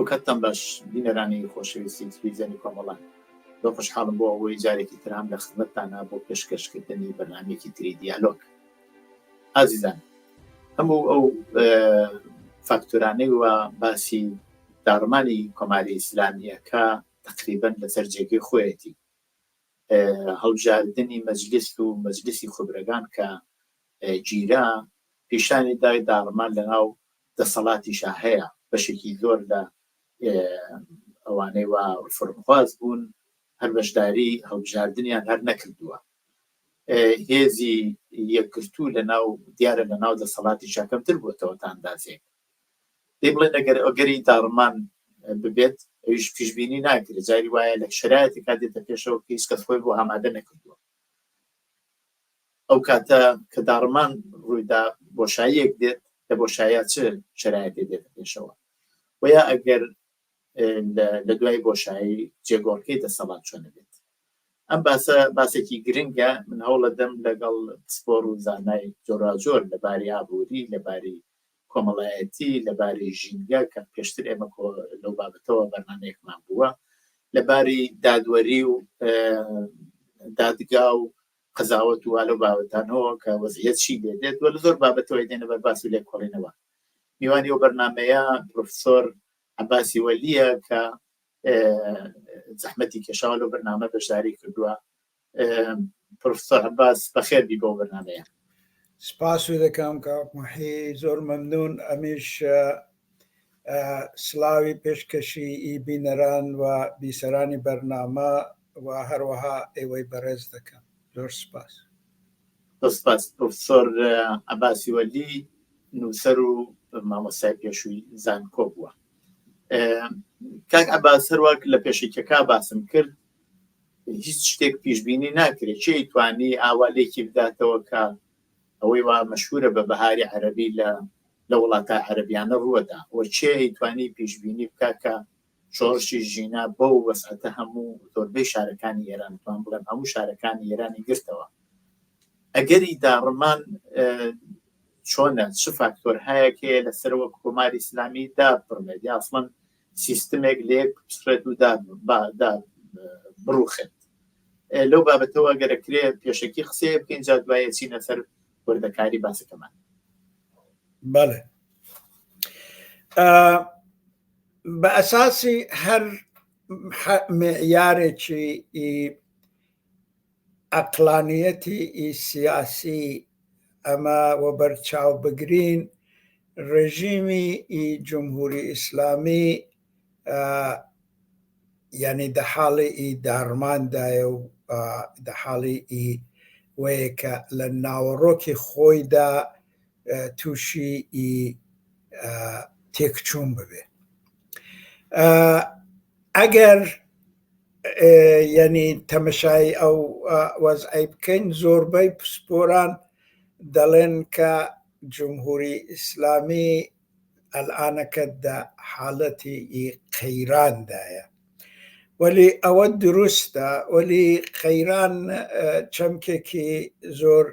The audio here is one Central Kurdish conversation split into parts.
کاتتان باش بینەرانی خۆشەویستی تلویزیۆنی کۆمەڵە. زۆر خۆشحاڵم بۆ ئەوەی جارێکی تر هەم لە خزمەتتانە بۆ پێشکەشکردنی بەرنامەیەکی تری دیالۆگ. ئازیزان هەموو ئەو فاکتۆرانەی وا باسی داڕمانی کۆماری ئیسلامییەکە تەقریبەن لەسەر جێگەی خۆیەتی. هەڵبژاردنی مەجلیس و مەجلیسی خوبرەگان کە گیرا پیشانی دای داڕمان لەناو دەسەڵاتیشا هەیە، بەشێکی زۆر لە ئەوانەی وا ڕفۆرمخواز بوون هەر بەشداری هەڵبژاردنیان هەر نەکردووە. هێزی یەکگرتوو لەناو دیارە لەناو دەسەڵاتیشا کەمتر بووەتەوە تا ئەندازەیەک. دەی بڵێن ئەگەر ئەگەری داڕمان ببێت ئەویش پیشبینی ناکرێت جاری وایە لە شەرایەتێکا دێتە پێشەوە کە هیچ کەس خۆی بۆ ئامادە نەکردووە. ئەو کاتە کە داڕمان ڕوویدا بۆشاییەک دێت لە بۆشاییا چ شەرایەتێ دێتە پێشەوە و یا ئەگەر لە دوای بۆشایی جێگۆڕکەی دەسەڵات چۆنە بێت. ئەم باسە باسێکی گرنگە من هەوڵەدەم لەگەڵ پسپۆر و زانای جۆراجۆر لە باری ئابووری لە باری کۆمەڵایەتی لە باری ژینگە کە پێشتر ئێمە لەو بابەتەوە بەرنامەیەکمان بووە لە باری دادوەری و دادگا و قەزاوەت و لەو بابەتانەوە کە وەزعیەت چی لێ دێت و لە زۆر بابەتەوەی دێنە بەرباس و لێکۆڵینەوە. میوانی ئەو بەرنامەیە پرۆفسۆر عەباسی وەلیە کە زەحمەتی کێشاوە لەو بەرنامە بەشداری کردووە. پرۆفسۆر عەباس بەخێر بی بۆ بەرنامەیە. سپاس و دەکەم کاک محی، زۆر مەمنون. ئەمیش سلاوی پێشکەشی ئی بینەران و بیسەرانی بەرنامە و هەروەها ئێوەی بەڕێز دەکەم. زۆر سپاس. زۆر سپاس. پرۆفسۆر عەباسی وەلی نووسەر و مامۆستای پێشووی زانکۆ بووە. کاک عەباس هەروەک لە پێشەکیەکە باسم کرد هیچ شتێک پیشبینی ناکرێت، کێ توانی ئاوا لێکی بداتەوە کە ئەوەی وا مەشهورە بە بەهاری عەرەبی لە لە وڵاتە عەرەبیانە ڕووەدا و کێ ئەیتوانی پیشبینی بکا کە شۆڕشی ژینا بەو وەسعەتە هەموو زۆربەی شارەکانی ئێران توان بڵێم هەموو شارەکانی ئێرانی گرتەوە. ئەگەری داڕمان چۆنە؟ چ فاکتۆرهایەک هەیە لەسەرەوە کۆماری ئیسلامی دابڕمێت یا ئەسڵەن سیستمێک لەیەک بپچڕێت و دا بڕوخێت؟ لەو بابەتەوە گەرەکرێ پێشەکی قسەیە بکەین جا دوایە چینە سەر وردەکاری باسەکەمان. بەڵێ بە ئەساسی هەر معیارێکی ئەقلانیەتی ئی سیاسی ئەمە وەبەر چاو بگرین ڕژیمی ئی جمهوری ئیسلامی یعنی دە حاڵی ئی داڕماندایە و دە حاڵی ئی وەیە کە لە ناوەڕۆکی خۆیدا تووشی ئی تێکچوون ببێ. ئەگەر یعنی تەمەشای ئەو وەزعی بکەین زۆربەی پسپۆران دەڵێن کە جمهوری ئیسلامی ئەلئانەکە دە حاڵەتی ئی قەیراندایە. وەلی ئەوە دروستە، وەلی قەیران چەمکێکی زۆر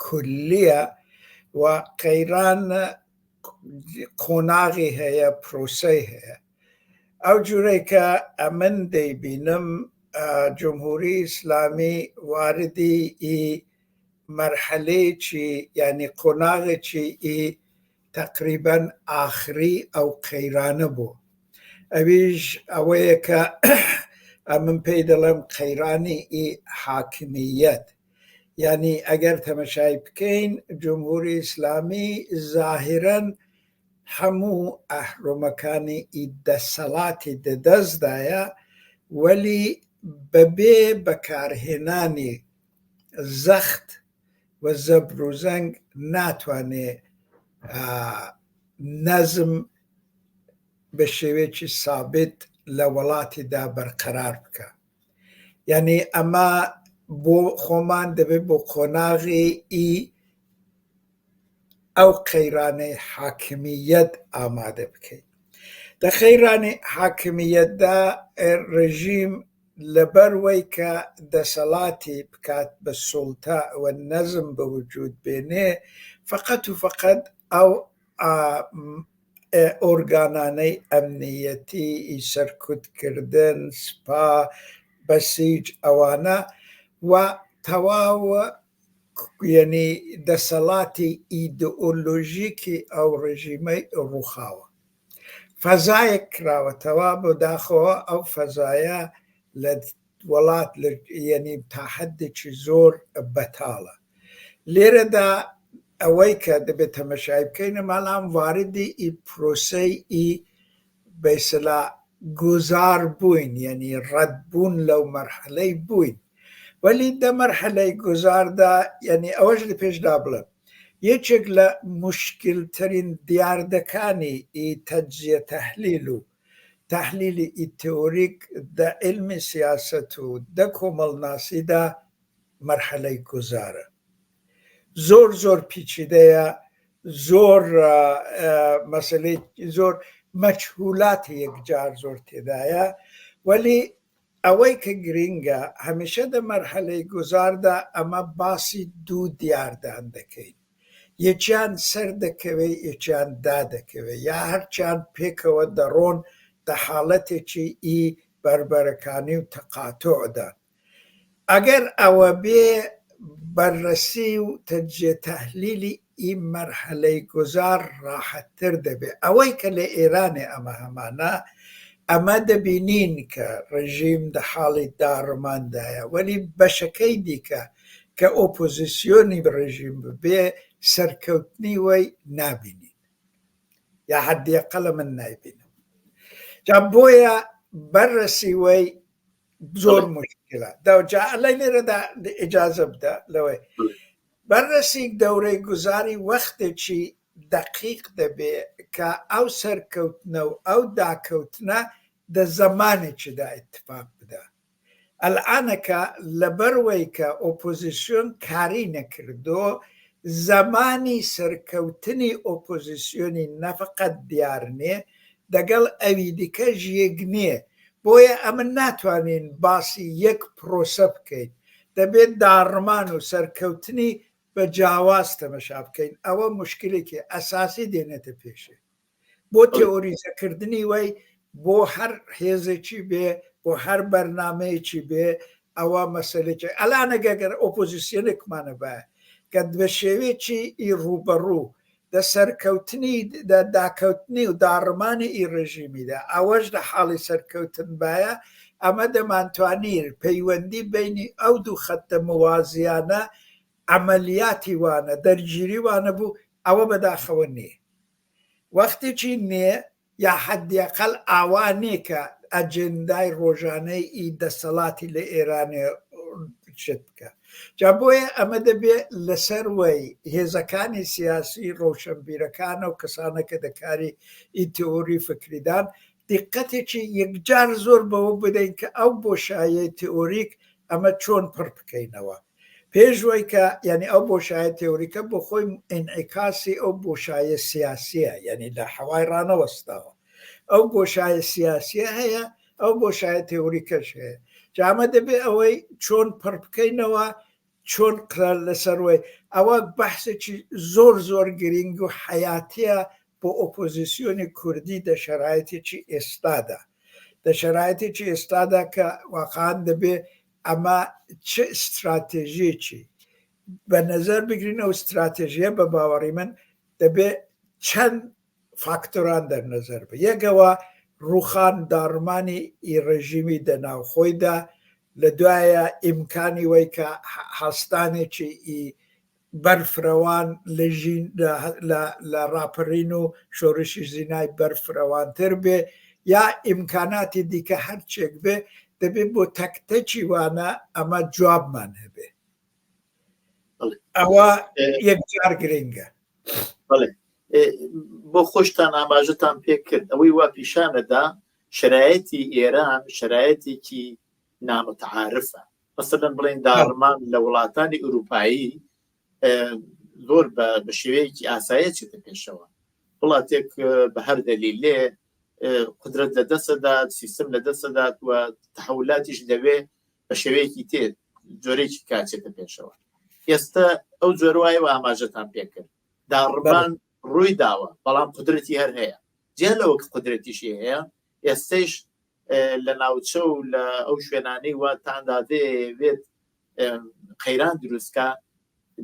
کولیە و قەیران قۆناغی هەیە، پرۆسەی هەیە. ئەو جورەی کە ئەمن دەیبینم جمهوری ئیسلامی واردی ئی مەرحەلەیەکی یعنی قۆناغێکی ئی تەقریبەن ئاخری ئەو قەیرانە بوو. ئەویش ئەوەیە کە ئەمن پێی دەڵێم قەیرانی ئی حاکمیەت. یعنی ئەگەر تەمەشای بکەین جمهوری ئیسلامی زاهیرەن هەموو ئەهرۆمەکانی ئی دەسەڵاتی دەدەستدایە، وەلی بەبێ بەکارهێنانی زەخت و زەبر و زەنگ ناتوانێ نەزم بە شێوەیەکی سابت لە وڵاتیدا بەرقەرار بکە. یعنی ئەمە بۆ خۆمان دەبێت بۆ قۆناغی ئی ئەو قەیرانەی حاکمیەت ئامادە بکەین. دە قەیرانی حاکمیەتدا ڕژیم لەبەر وەی کە دەسەڵاتی بکات بە سوڵتە و نەزم بە وجود بێنێ، فەقەت و فەقەت ئەو ئۆرگانانەی ئەمنیەتی ئی سەرکوتکردن، سپا، بەسیج ئەوانە و تەواو یەنی دەسەڵاتی ئیدئۆلۆژیکی ئەو ڕژیمەی ڕووخاوە. فەزایەک کراوەتەوە بەداخەوە ئەو فەزایە لە وەڵات لە یەنی تا حەدێکی زۆر بەتاڵە. لێرەدا ئەوەی کە دەبێت تەمەشای بکەین ماڵام واردی ئی پرۆسەی ئی بەیسلا گوزار بووین یەنی ڕەد بوون لەو مەرحەلەی بووین وەلی دە مەرحەلەی گوزاردا یەنی ئەوەش لە پێشدا بڵێم یەکێک لە موشکیلترین دیاردەکانی ئی تەجزیە تەحلیل و تەحلیلی ئی تئوریک دە عیلمی سیاسەت و دە کۆمەڵناسیدا مەرحەلەی گوزارە. زۆر زۆر پیچیدەیە، زۆر مەسەلەی زۆر مەجهولاتی یەکجار زۆر تێدایە، وەلی ئەوەی کە گرینگە هەمیشە دە مەرحەلەی گوزاردا ئەمە باسی دوو دیاردان دەکەین. یەکیان سەر دەکەوێ یەکیان دادەکەوێ یا هەرچیان پێکەوە دەڕۆن دە حاڵەتێکی ئی بەربەرەکانی و تەقاتوعدان. ئەگەر ئەوە بێ بەررەسی و تەجزیە تەحلیلی ئی مەرحەلەی گوزار ڕاحەتتر دەبێ. ئەوەی کە لە ئێرانێ ئەمە هەمانە ئەمە دەبینین کە ڕژیم دە حاڵی داڕماندایە وەلی بەشەکەی دیکە کە ئۆپۆزیسیۆنی ڕژیم ببێ سەرکەوتنی وەی نابینین یا حەدیەقەلە من نایبینم. جا بۆیە بەررەسی وەی زۆر مشکلە دەجا لای لێرەدا ئیجازە بدە لەوەی بەررەسی دەورەی گوزاری وەختێکی دەقیق دەبێ کە ئەو سەرکەوتنە و ئەو داکەوتنە دە زەمانێکیدا ئیتفاق بدا. ئەلئانەکە لەبەروەی کە ئۆپۆزیسیۆن کاری نەکردۆ زەمانی سەرکەوتنی ئۆپۆزیسیۆنی نەفەقەت دیار نێ دەگەڵ ئەوی دیکەش یەک نیە بۆیە ئەمن ناتوانین باسی یەک پرۆسە بکەین دەبێت داڕمان و سەرکەوتنی بە جیاواز تەمەشا بکەین ئەوە موشکلێکی ئەساسی دێنێتە پێشێ بۆ تێئۆریزەکردنی وەی بۆ هەر هێزێکی بێ بۆ هەر بەرنامەیەکی بێ ئەوە مەسەلێکی ئەلانەگە گەر ئۆپۆزیسیۆنێکمانە بایە کە بە شێوەیەکی ئی ڕووبەڕوو دە سەرکەوتنی دە داکەوتنی و داڕمانی ئی ڕێژیمیدا ئەوەش لە حاڵی سەرکەوتن بایە ئەمە دەمانتوانی پەیوەندی بینی ئەو دوو خەتە موازیانە عەمەلیاتی وانە دەرگیری وانە بوو ئەوە بەداخەوە نییە وەختێکی نێ یا حەدیەقەل ئاوا نێ کە ئەجێندای ڕۆژانەی ئی دەسەڵاتی لە ئێرانێ شت بکە. جا بۆیە ئەمە دەبێ لەسەر وەی هێزەکانی سیاسی، ڕۆشەنبیرەکانە و کەسانە کە دە کاری ئی تئوری فکریدان دیقەتێکی یەکجار زۆر بەوە بدەین کە ئەو بۆشایەی تئوریک ئەمە چۆن پڕ بکەینەوە. پێش وەی کە یانی ئەو بۆشایە تێوریکە بۆ خۆی ئینعیکاسی ئەو بۆشایە سیاسیە یانی لە حەوای ڕانەوەستاوە ئەو بۆشایە سیاسیە هەیە ئەو بۆشایە تێوریکەش هەیە جا ئەمە دەبێ ئەوەی چۆن پڕ بکەینەوە چۆن قرار لەسەر وەی ئەوە بەحسێکی زۆر زۆر گرینگ و حەیاتیە بۆ ئۆپۆزیسیۆنی کوردی دە شەرایتێکی ئێستادا دە شەرایتێکی ئێستادا کە واقعا دەبێ ئەمە چ ستراتێژیەکی بە نەزەر بگرین ئەو ستراتێژیە بە باوەڕی من دەبێ چەند فاکتۆران دەرنەزەر بە یەکەوە ڕوخان داڕمانی ئی ڕێژیمی دە ناوخۆیدا لە دوایە ئیمکانی وەی کە هەستانێکی ئی بەرفرەوان لە ژین لە ڕاپەرین و شۆرشی ژینای بەرفرەوانتر بێ یا ئیمکاناتی دیکە هەرچێک بێ دەبێ بۆ تەک تەکی وانە ئەمە جوابمان هەبێ ئەوە یەکجار گرنگە. بەڵێ بۆ خۆشتان ئاماژەتان پێ کرد ئەوەی وا پیشانەدا شرایەتی ئێران شرایەتێکی نامتعارفە مەسەلەن بڵێن داڕمان لە وڵاتانی ئوروپایی زۆر بە شێوەیەکی ئاسایە چێتە پێشەوە وڵاتێک بە هەر دەلیلێ قدرەت لە دەستدات سیستم لە دەستدات و تحولاتیش لەوێ بە شێوەیەکی تێ جۆرێکی کاچێتە پێشەوە ئێستا ئەو جۆروایە و ئاماژەتان پێکرد داڕمان ڕووی داوە بەڵام قدرەتی هەر هەیە. جیا لەوە کە قودرەتیشی هەیە ئێستەیش لە ناوچە و لە ئەو شوێنانەی وا تا ئەندازەیە بێت قەیران دروستکە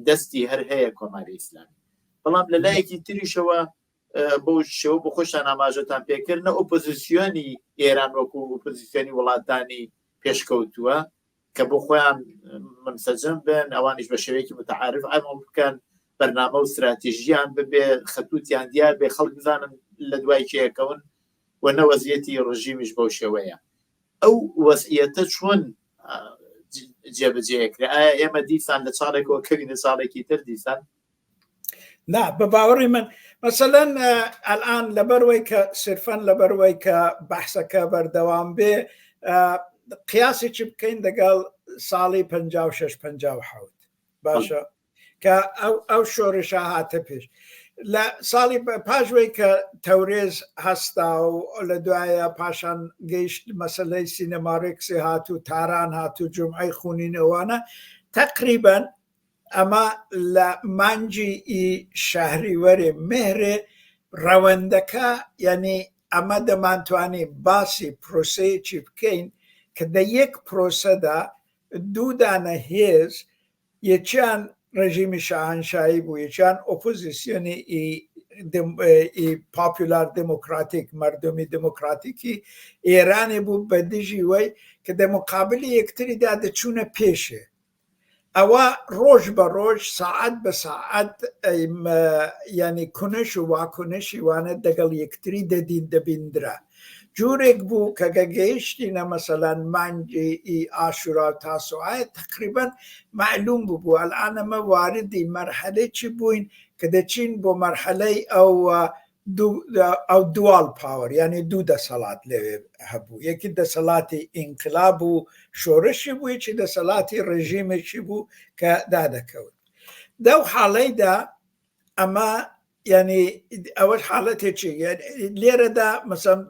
دەستی هەر هەیە کۆماری ئیسلامی بەڵام لە لایەکی تریشەوە بۆ شێوە بۆ خۆشتان ئاماژەتان پێکرد نە ئۆپۆزیسیۆنی ئێران وەکو ئۆپۆزیسیۆنی وڵاتانی پێشکەوتووە کە بۆ خۆیان منسەجم بن ئەوانیش بە شێوەیەکی متعارف عەمەڵ بکەن بەرنامە و ستراتیژیان ببێ خەتوتیان دیار بێ خەڵک بزانن لە دوای کێکەون و نە وەزیەتی ڕژیمیش بەو شێوەیە ئەو وەزعیەتە چۆن جێبەجێکرێ ئایا ئێمە دیسان لە چاڵێکەوە کەوینە چاڵێکی تر دیسان نا بە باوەڕی من مەسەلەن ئەلان لەبەروەی کە سرفەن لەبەروەی کە بەحسەکە بەردەوام بێ قیاسێکی بکەین دەگەڵ ساڵی 56 57 باشە کە ئەو ئەو شۆرشە هاتە پێش لە ساڵی پاژوەی کە تەورێز هەستا و لە دوایە پاشان گەیشت مەسلەی سینەماڕێکسی هات و تاران هات و جمعی خونینەوانە تقریبا ئەمە لە مانگی ی شەهریوەرێ مێهرێ ڕەوەندەکە یانی ئەمە دەمانتوانی باسی پرۆسەیەکی بکەین کە دە یەک پرۆسەدا دوو دانە هێز یەکیان ڕێژیمی شاهەنشایی بوو یەکیان ئۆپۆزیسیۆنی ئی پاپولار دێمۆکراتیک مەردومی دێمۆکراتیکی ئێرانێ بوو بە دژی وەی کە دە مقابلی یەکتریدا دەچوونە پێشێ ئەوە ڕۆژ بە ڕۆژ ساعەت بە ساعەت یانی کونش و واکنشی وانە دەگەڵ یەکتری دەدین دەبیندرا جورێک بوو کە گە گەیشتینە مەسەلەن مانگی ئی ئاشورا و تاسوعای تقریبا معلوم ببوو الان ئەمە واردی مەرحەلەی بووین کە دەچین بۆ مەرحەلەی ئەو ئەو dual power یعنی دوو دەسەڵات لەوێ هەبوو یەکی دەسەڵاتی ئینقلاب و شۆرشی بوو یەکی دەسەڵاتی ڕژیمێکی بوو کە دادەکەوت دەو حاڵەیدا ئەمە یعنی ئەوەش حاڵەتێکی لێرەدا مەسەم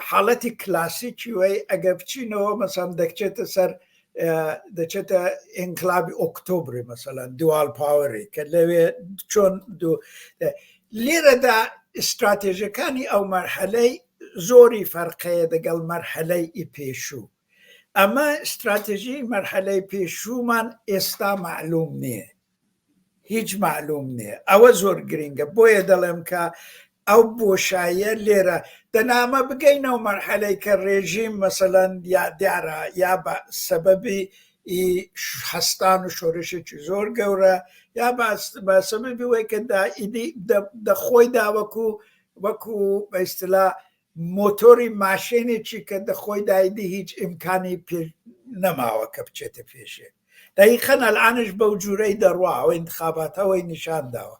حاڵەتی کلاسیکی وی ئەگە بچینەوە مەسەم دەکچێتە سەر دەچێتە ئینقلابی ئۆکتۆبری مەسەلەن dual power ی کە لەوێ چۆن دوو لێرەدا ئیستراتێژەکانی ئەو مەرحەلەی زۆری فەرقەیە دەگەڵ مەرحەلەی ئی پێشوو ئەمە ئیستراتێژی مەرحەلەی پێشوومان ئێستا مەعلوم نییە هیچ مەعلوم نییە ئەوە زۆر گرینگە بۆیە دەڵێم کە ئەو بۆشاییە لێرە دەنامە بگەینەوە مەرحەلەی کە ڕێژیم مەسەلەن یا دیارە یا بە سەبەبی ئی هەستان و شۆرشێکی زۆر گەورە یا بە سەبەبی وەی کە دا ئیدی دە خۆیدا وەکو وەکو بە ئیستلا مۆتۆری ماشێنێکی کە دە خۆیدا ئیدی هیچ ئیمکانی پێ نەماوە کە بچێتە پێشێ دەقیقەن ئەلئانش بەو جورەی دەڕوا ئەوە ئینتخاباتە ئەوەی نیشان داوە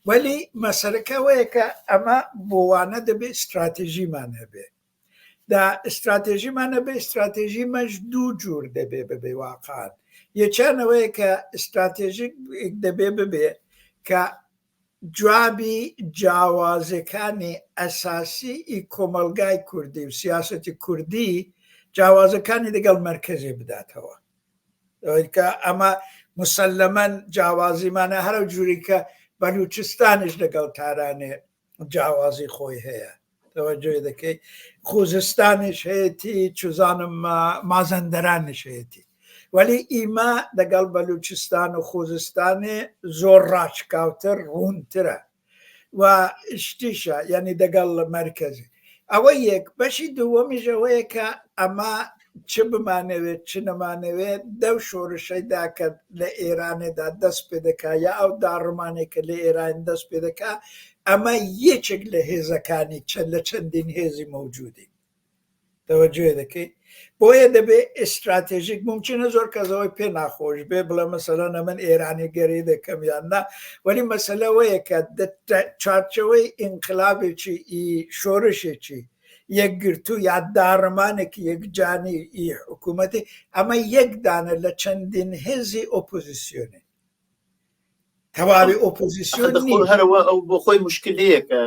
وەلی مەسەلەکە ئەوەیە کە ئەمە بۆ وانە دەبێ ئیستراتێژیمان هەبێ دا ئیستراتێژیمان هەبێ ئیستراتێژی مەش دوو جور دەبێ ببێ واقعا یەکیان ئەوەیە کە ئیستراتێژیک دەبێ ببێ کە جوابی جیاوازەکانی ئەساسی ئی کۆمەڵگای کوردی و سیاسەتی کوردی جیاوازەکانی دەگەڵ مەرکەزێ بداتەوە کە ئەمە مسللەمەن جیاوازیمانە هەرە جووری کە بەلوچستانیش لەگەڵ تارانێ جیاوازی خۆی هەیە تەوەجۆی دەکەی خوزستانیش هەیەتی چزانم مازەندەرانیش هەیەتی وەلی ئیمە لەگەڵ بەلوچستان و خوزستانێ زۆر ڕاچکاوتر ڕوونترە و شتیشە یعنی دەگەڵ مەرکەزی ئەوە یەک بەشی دووەمیش ئەوەیە کە ئەمە چ بمانەوێت چ نەمانەوێت دەو شۆرشەیدا کە لە ئێرانێدا دەست پێ دەکا یا ئەو داڕمانێک کە لە ئێران دەست پێ دەکا ئەمە یەکێک لە هێزەکانی چەند لە چەندین هێزی مەوجودی تەوەجوێ دەکەی بۆیە دەبێ ئیستراتێژیک ممکنە زۆر کەس ئەوەی پێ ناخۆش بێ بڵێ مەسەلەن ئەمن ئێرانی گەری دەکەم یان نا وەلی مەسەلەوەیە کە چارچەوەی ئینقلابێکی ئی شۆرشێکی یەکگرتوو یا داڕمانێکی یەکجانی ئی حکوومەتی ئەمە یەک دانە لە چەندین هێزی ئۆپۆزیسیۆنی تەواوی ئۆپۆزیسیۆن هەرەوە ئەو بۆ خۆی مشکلەیەکە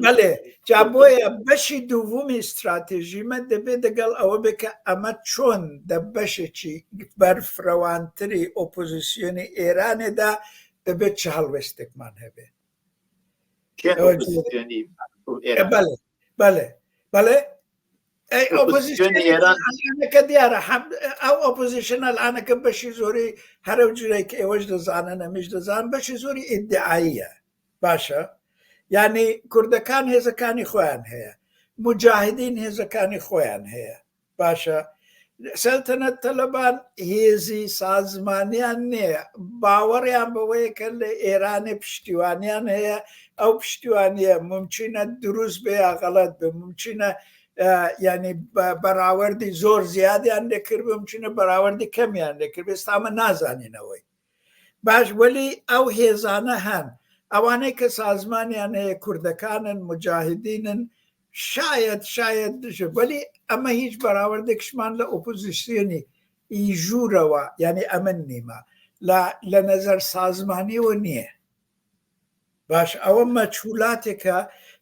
بەڵێ جا بۆیە بەشی دووەمی استراتێژیمە دەبێت دەگەڵ ئەوە بێ کە ئەمە چۆن دە بەشێکی بەرفرەوانتری ئۆپۆزیسیۆنی ئێرانێدا دەبێت چ هەڵوێستێکمان هەبێ بەڵێ. بەڵێ بەڵێ ئەی ئۆپۆزیسیۆنی ئێران ئەلئانەکە دیارە ئەو ئۆپۆزیشن ئەلئانەکە بەشی زۆری هەرەو جورێک کە ئێوەش دەزانن ئەمیش دەزان بەشی زۆری ئیدعاییە باشە یعنی کوردەکان هێزەکانی خۆیان هەیە مجاهدین هێزەکانی خۆیان هەیە باشە سەلتەنەت تەلەبان هێزی سازمانیان نییە باوەڕیان بەوەیە کە لە ئێرانێ پشتیوانیان هەیە ئەو پشتیوانیە ممکنە دروست بێ یا غەڵەت بێ ممکنە ینی بەراوردی زۆر زیادیان لێکرد ممکنە بەراوردی کەمیان لێکرد ئێستامە نازانینەوەی باش وەلی ئەو هێزانە هەن ئەوانەی کە سازمانیان هەیە کوردەکانن مجاهدینن شاید شاید دژە وەلی ئەمە هیچ بەراوردێکشمان لە ئۆپۆزیسیۆنی ئی ژوورەوە یعنی ئەمن نیمە لە لە نەزەر سازمانیەوە نییە باش ئەوە مەچولاتێکە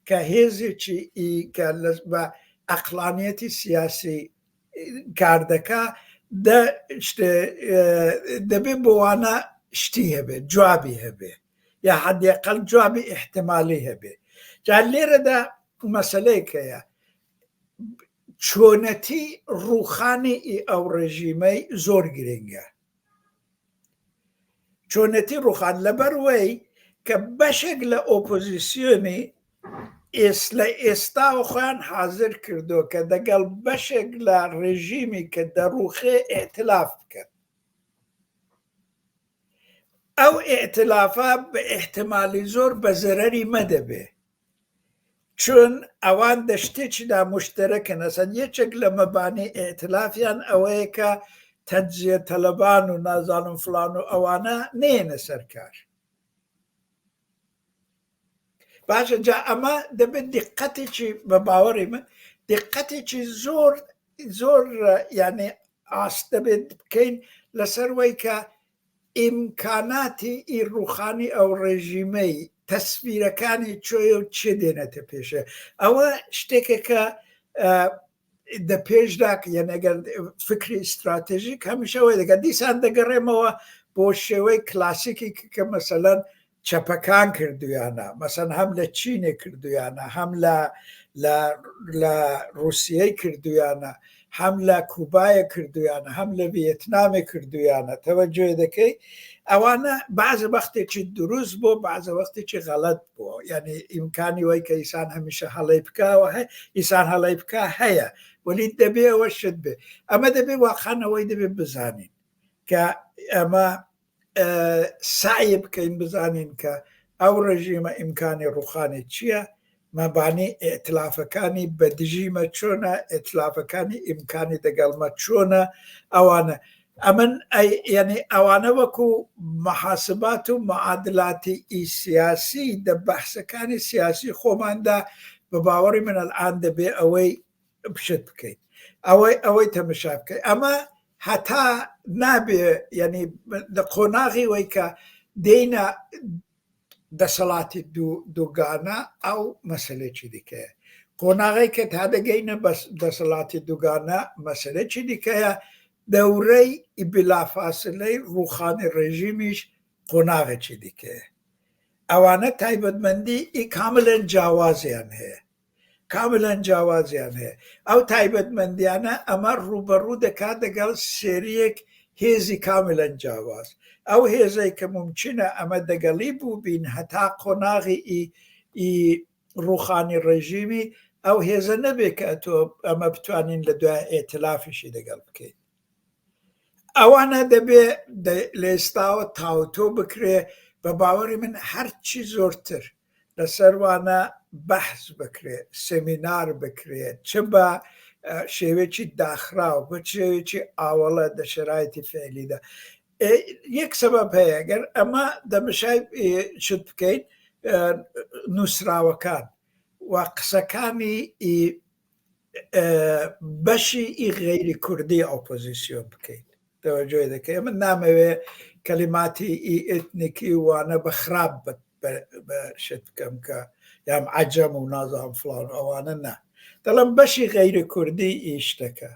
کە هێزێکی ئی کە لە بە ئەقلانیەتی سیاسی کار دەکا دە دەبێ بۆوانە شتی هەبێ جوابی هەبێ یا حدیقل جوابی احتمالی هەبێ جا لێرەدا مەسلەیەک هەیە چۆنەتی ڕووخانی ئەو ڕێژیمەی زۆر گرنگە چۆنێتی ڕوخان لەبەروەی کە بەشێک لە ئۆپۆزیسیۆنی ئێس لە ئێستاوە خۆیان حازر کردو کە دەگەڵ بەشێک لە ڕێژیمی کە دەڕوخێ ئیئتلاف بکەن. ئەو ئیئتلافە بە ئیحتمالی زۆر بە زەرەری مە دەبێ. چون ئەوان دە شتێکیدا موشتەرەکن ئەسەن یەکێک لە مەبانی ئیئتلافیان ئەوەیە کە تەجزیە تەلەبان و نازانم فڵان و ئەوانە نەیەنە سەر کار. باشە جا ئەمە دەبێت دیقەتێکی بە باوەڕی من دیقەتێکی زۆر زۆر یعنی ئاست دەبێت بکەین لەسەر وەی کە ئیمکاناتی ئی ڕووخانی ئەو ڕێژیمەی تەسفیرەکانی چۆیە و چێ دێنێتە پێشێ ئەوە شتێکە کە دە پێشدا یەن ئەگەر فکری ئیستراتێژیک هەمیشە وەی دەکات دیسان دەگەڕێمەوە بۆ شێوەی کلاسیکی کە مەسەلەن چەپەکان کردویانە مەسەن هەم لە چینێ کردویانە هەم لە لە لە ڕوسیەی کردویانە هەم لە کوبایە کردویانە هەم لە ڤێتنامێ کردویانە تەوەجۆ دەکەی ئەوانە بەعزە وەختێکی دروست بۆ بەعزە وەختێکی غەڵەت بۆ یعنی ئیمکانی وای کە ئیسان هەمیشە هەڵەی بکەوە هەیە ئیسان هەڵەی بکە هەیە وەلی دەبێ ئەوە شت بێ ئەمە دەبێ واقعەوەی دەبێ بزانین کە ئەمە سەعی بکەین بزانین کە ئەو ڕژیمە ئیمکانی ڕوخانی چییە مەبانی ئیتلافەکانی بە دژیمە چۆنە ئیتلافەکانی ئیمکانی دەگەڵمە چۆنە ئەوانە ئەمن یعنی ئەوانە وەکو محاسبات و معادلاتی ئی سیاسی دە بەحسەکانی سیاسی خۆماندا بە باوەڕی من الان دەبێ ئەوەی پشت بکەیت ئەوەی ئەوەی تەمەشا بکەیت ئەمە هەتا نابێ یعنی لە قۆناغی وەی کە دێینە دەسەڵاتی دووگانە ئەو مەسلێکی دیکەیە قۆناغی کە تا دەگەینە بەس دەسەڵاتی دووگانە مەسلێکی دیکەیە دەورەی بلافاسلەی ڕوخانی ڕێژیمیش قۆناغێکی دیکەیە ئەوانە تایبەتمەندی ئی کاملەن جیاوازیان هەیە کاملا جیاوازیان هەیە. ئەو تایبەتمەندیانە ئەمە ڕووبەڕوو دەکات دەگەڵ سێریەک هێزی کاملا جیاواز. ئەو هێزەی کە مومکینە ئەمە دەگەڵی بووبین هەتا قۆناغی ئی ئی ڕووخانی ڕێژیمی ئەو هێزە نەبێ کە ئەتۆ ئەمە بتوانین لە دوای ئێتلافیشی دەگەڵ بکەین. ئەوانە دەبێ لە ئێستاوە تاوتۆ بکرێ بە باوەڕی من هەرچی زۆرتر لەسەر وانە بەحس بکرێ سێمینار بکرێ چ بە شێوەیەکی داخراو بە شێوەیەکی ئاوەڵە دە شەرایتی فعلیدا یەک سەبەب هەیە گەر ئەمە دەمشای شت بکەین نووسراوەکان و قسەکانی بەشی ئی غەیری کوردی ئۆپۆزیسیۆن بکەین تەوەجۆی دەکەی من نامەوێ کەلیماتی ئی ئێتنیکی وانە بە خراپ بە شت بکەم کە یام عەجەم و نازانم فڵان و ئەوانە نا دەڵم بەشی غەیری کوردی ئی شتەکە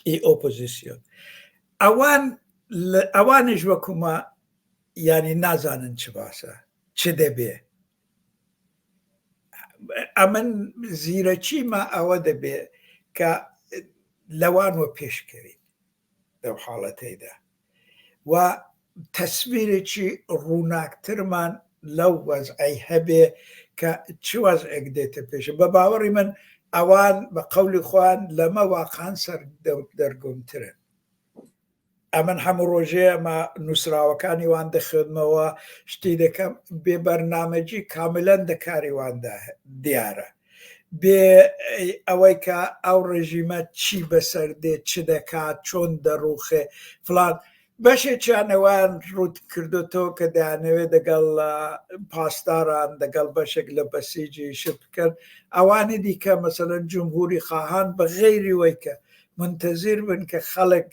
ئی ئۆپۆزیسیۆن ئەوان ئەوانیش وەکومە یانی نازانن چ باسە چ دەبێ. ئەمن زیرەکیمە ئەوە دەبێ کە لەوانوە پێشکەوین لەو حاڵەتەیدا و تەسویرێکی ڕووناکترمان لەو وەزعەی هەبێ کە چ وەزعێک دێتە پێش. بە باوەڕی من ئەوان بە قەولی خۆیان لەمە واقعەن سەر دەرگومترن. ئەمن هەموو ڕۆژێ ئەمە نووسراوەکانی وان دەخوێنمەوە، شتی دەکەم، بێ بەرنامەجی کاملەن دە کاری واندا دیارە. بێ ئەوەی کە ئەو ڕێژیمە چی بەسەر دێ، چ دەکات، چۆن دەڕووخێ، فڵان. بەشێکیان ئەوەیان ڕووت کردۆتەوە کە دەیانەوێت دەگەڵ پاسداران، دەگەڵ بەشێک لە بەسیجی شت بکەن. ئەوانی دیکە مەسەلەن جمهوری خواهان بە غەیری وەی کە منتەزیر بن کە خەڵک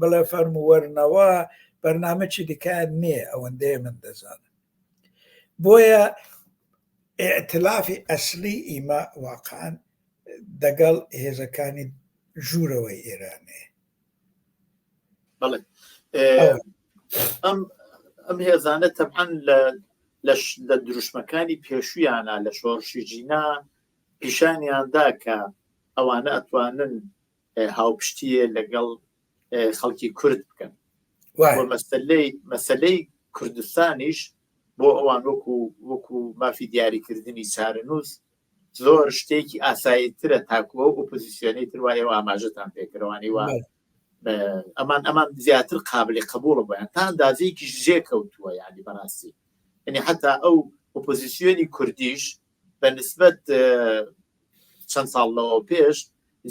بڵێ فەرموو وەرنەوە، بەرنامەکی دیکەیان نییە ئەوەندەیە من دەزانم. بۆیە ئیئتلافی ئەسلی ئیمە واقعا دەگەڵ هێزەکانی ژوورەوەی ئێرانێ. بەڵێ ئەم ئەم هێزانە تەبعەن لە لە دروشمەکانی پێشویانە لە شۆڕشی ژینا پیشانیاندا کە ئەوانە ئەتوانن هاوپشتیە لەگەڵ خەڵکی کورد بکەن مەسلەی مەسلەی کوردستانیش بۆ ئەوان وەکو وەکو مافی دیاریکردنی چارەنووس زۆر شتێکی ئاساییترە تاکو ئەو ئۆپۆزیسیۆنەی تر وایە ئاماژەتان پێکردوانی وا ئەمان ئەمان زیاتر قابلی قبوڵە بۆیان تا ئەندازەیەکی ژێ کەوتووە یعنی بەڕاستی یعنی حتا ئەو ئۆپۆزیسیۆنی کوردیش بە نسبەت چەند ساڵ لەوە پێش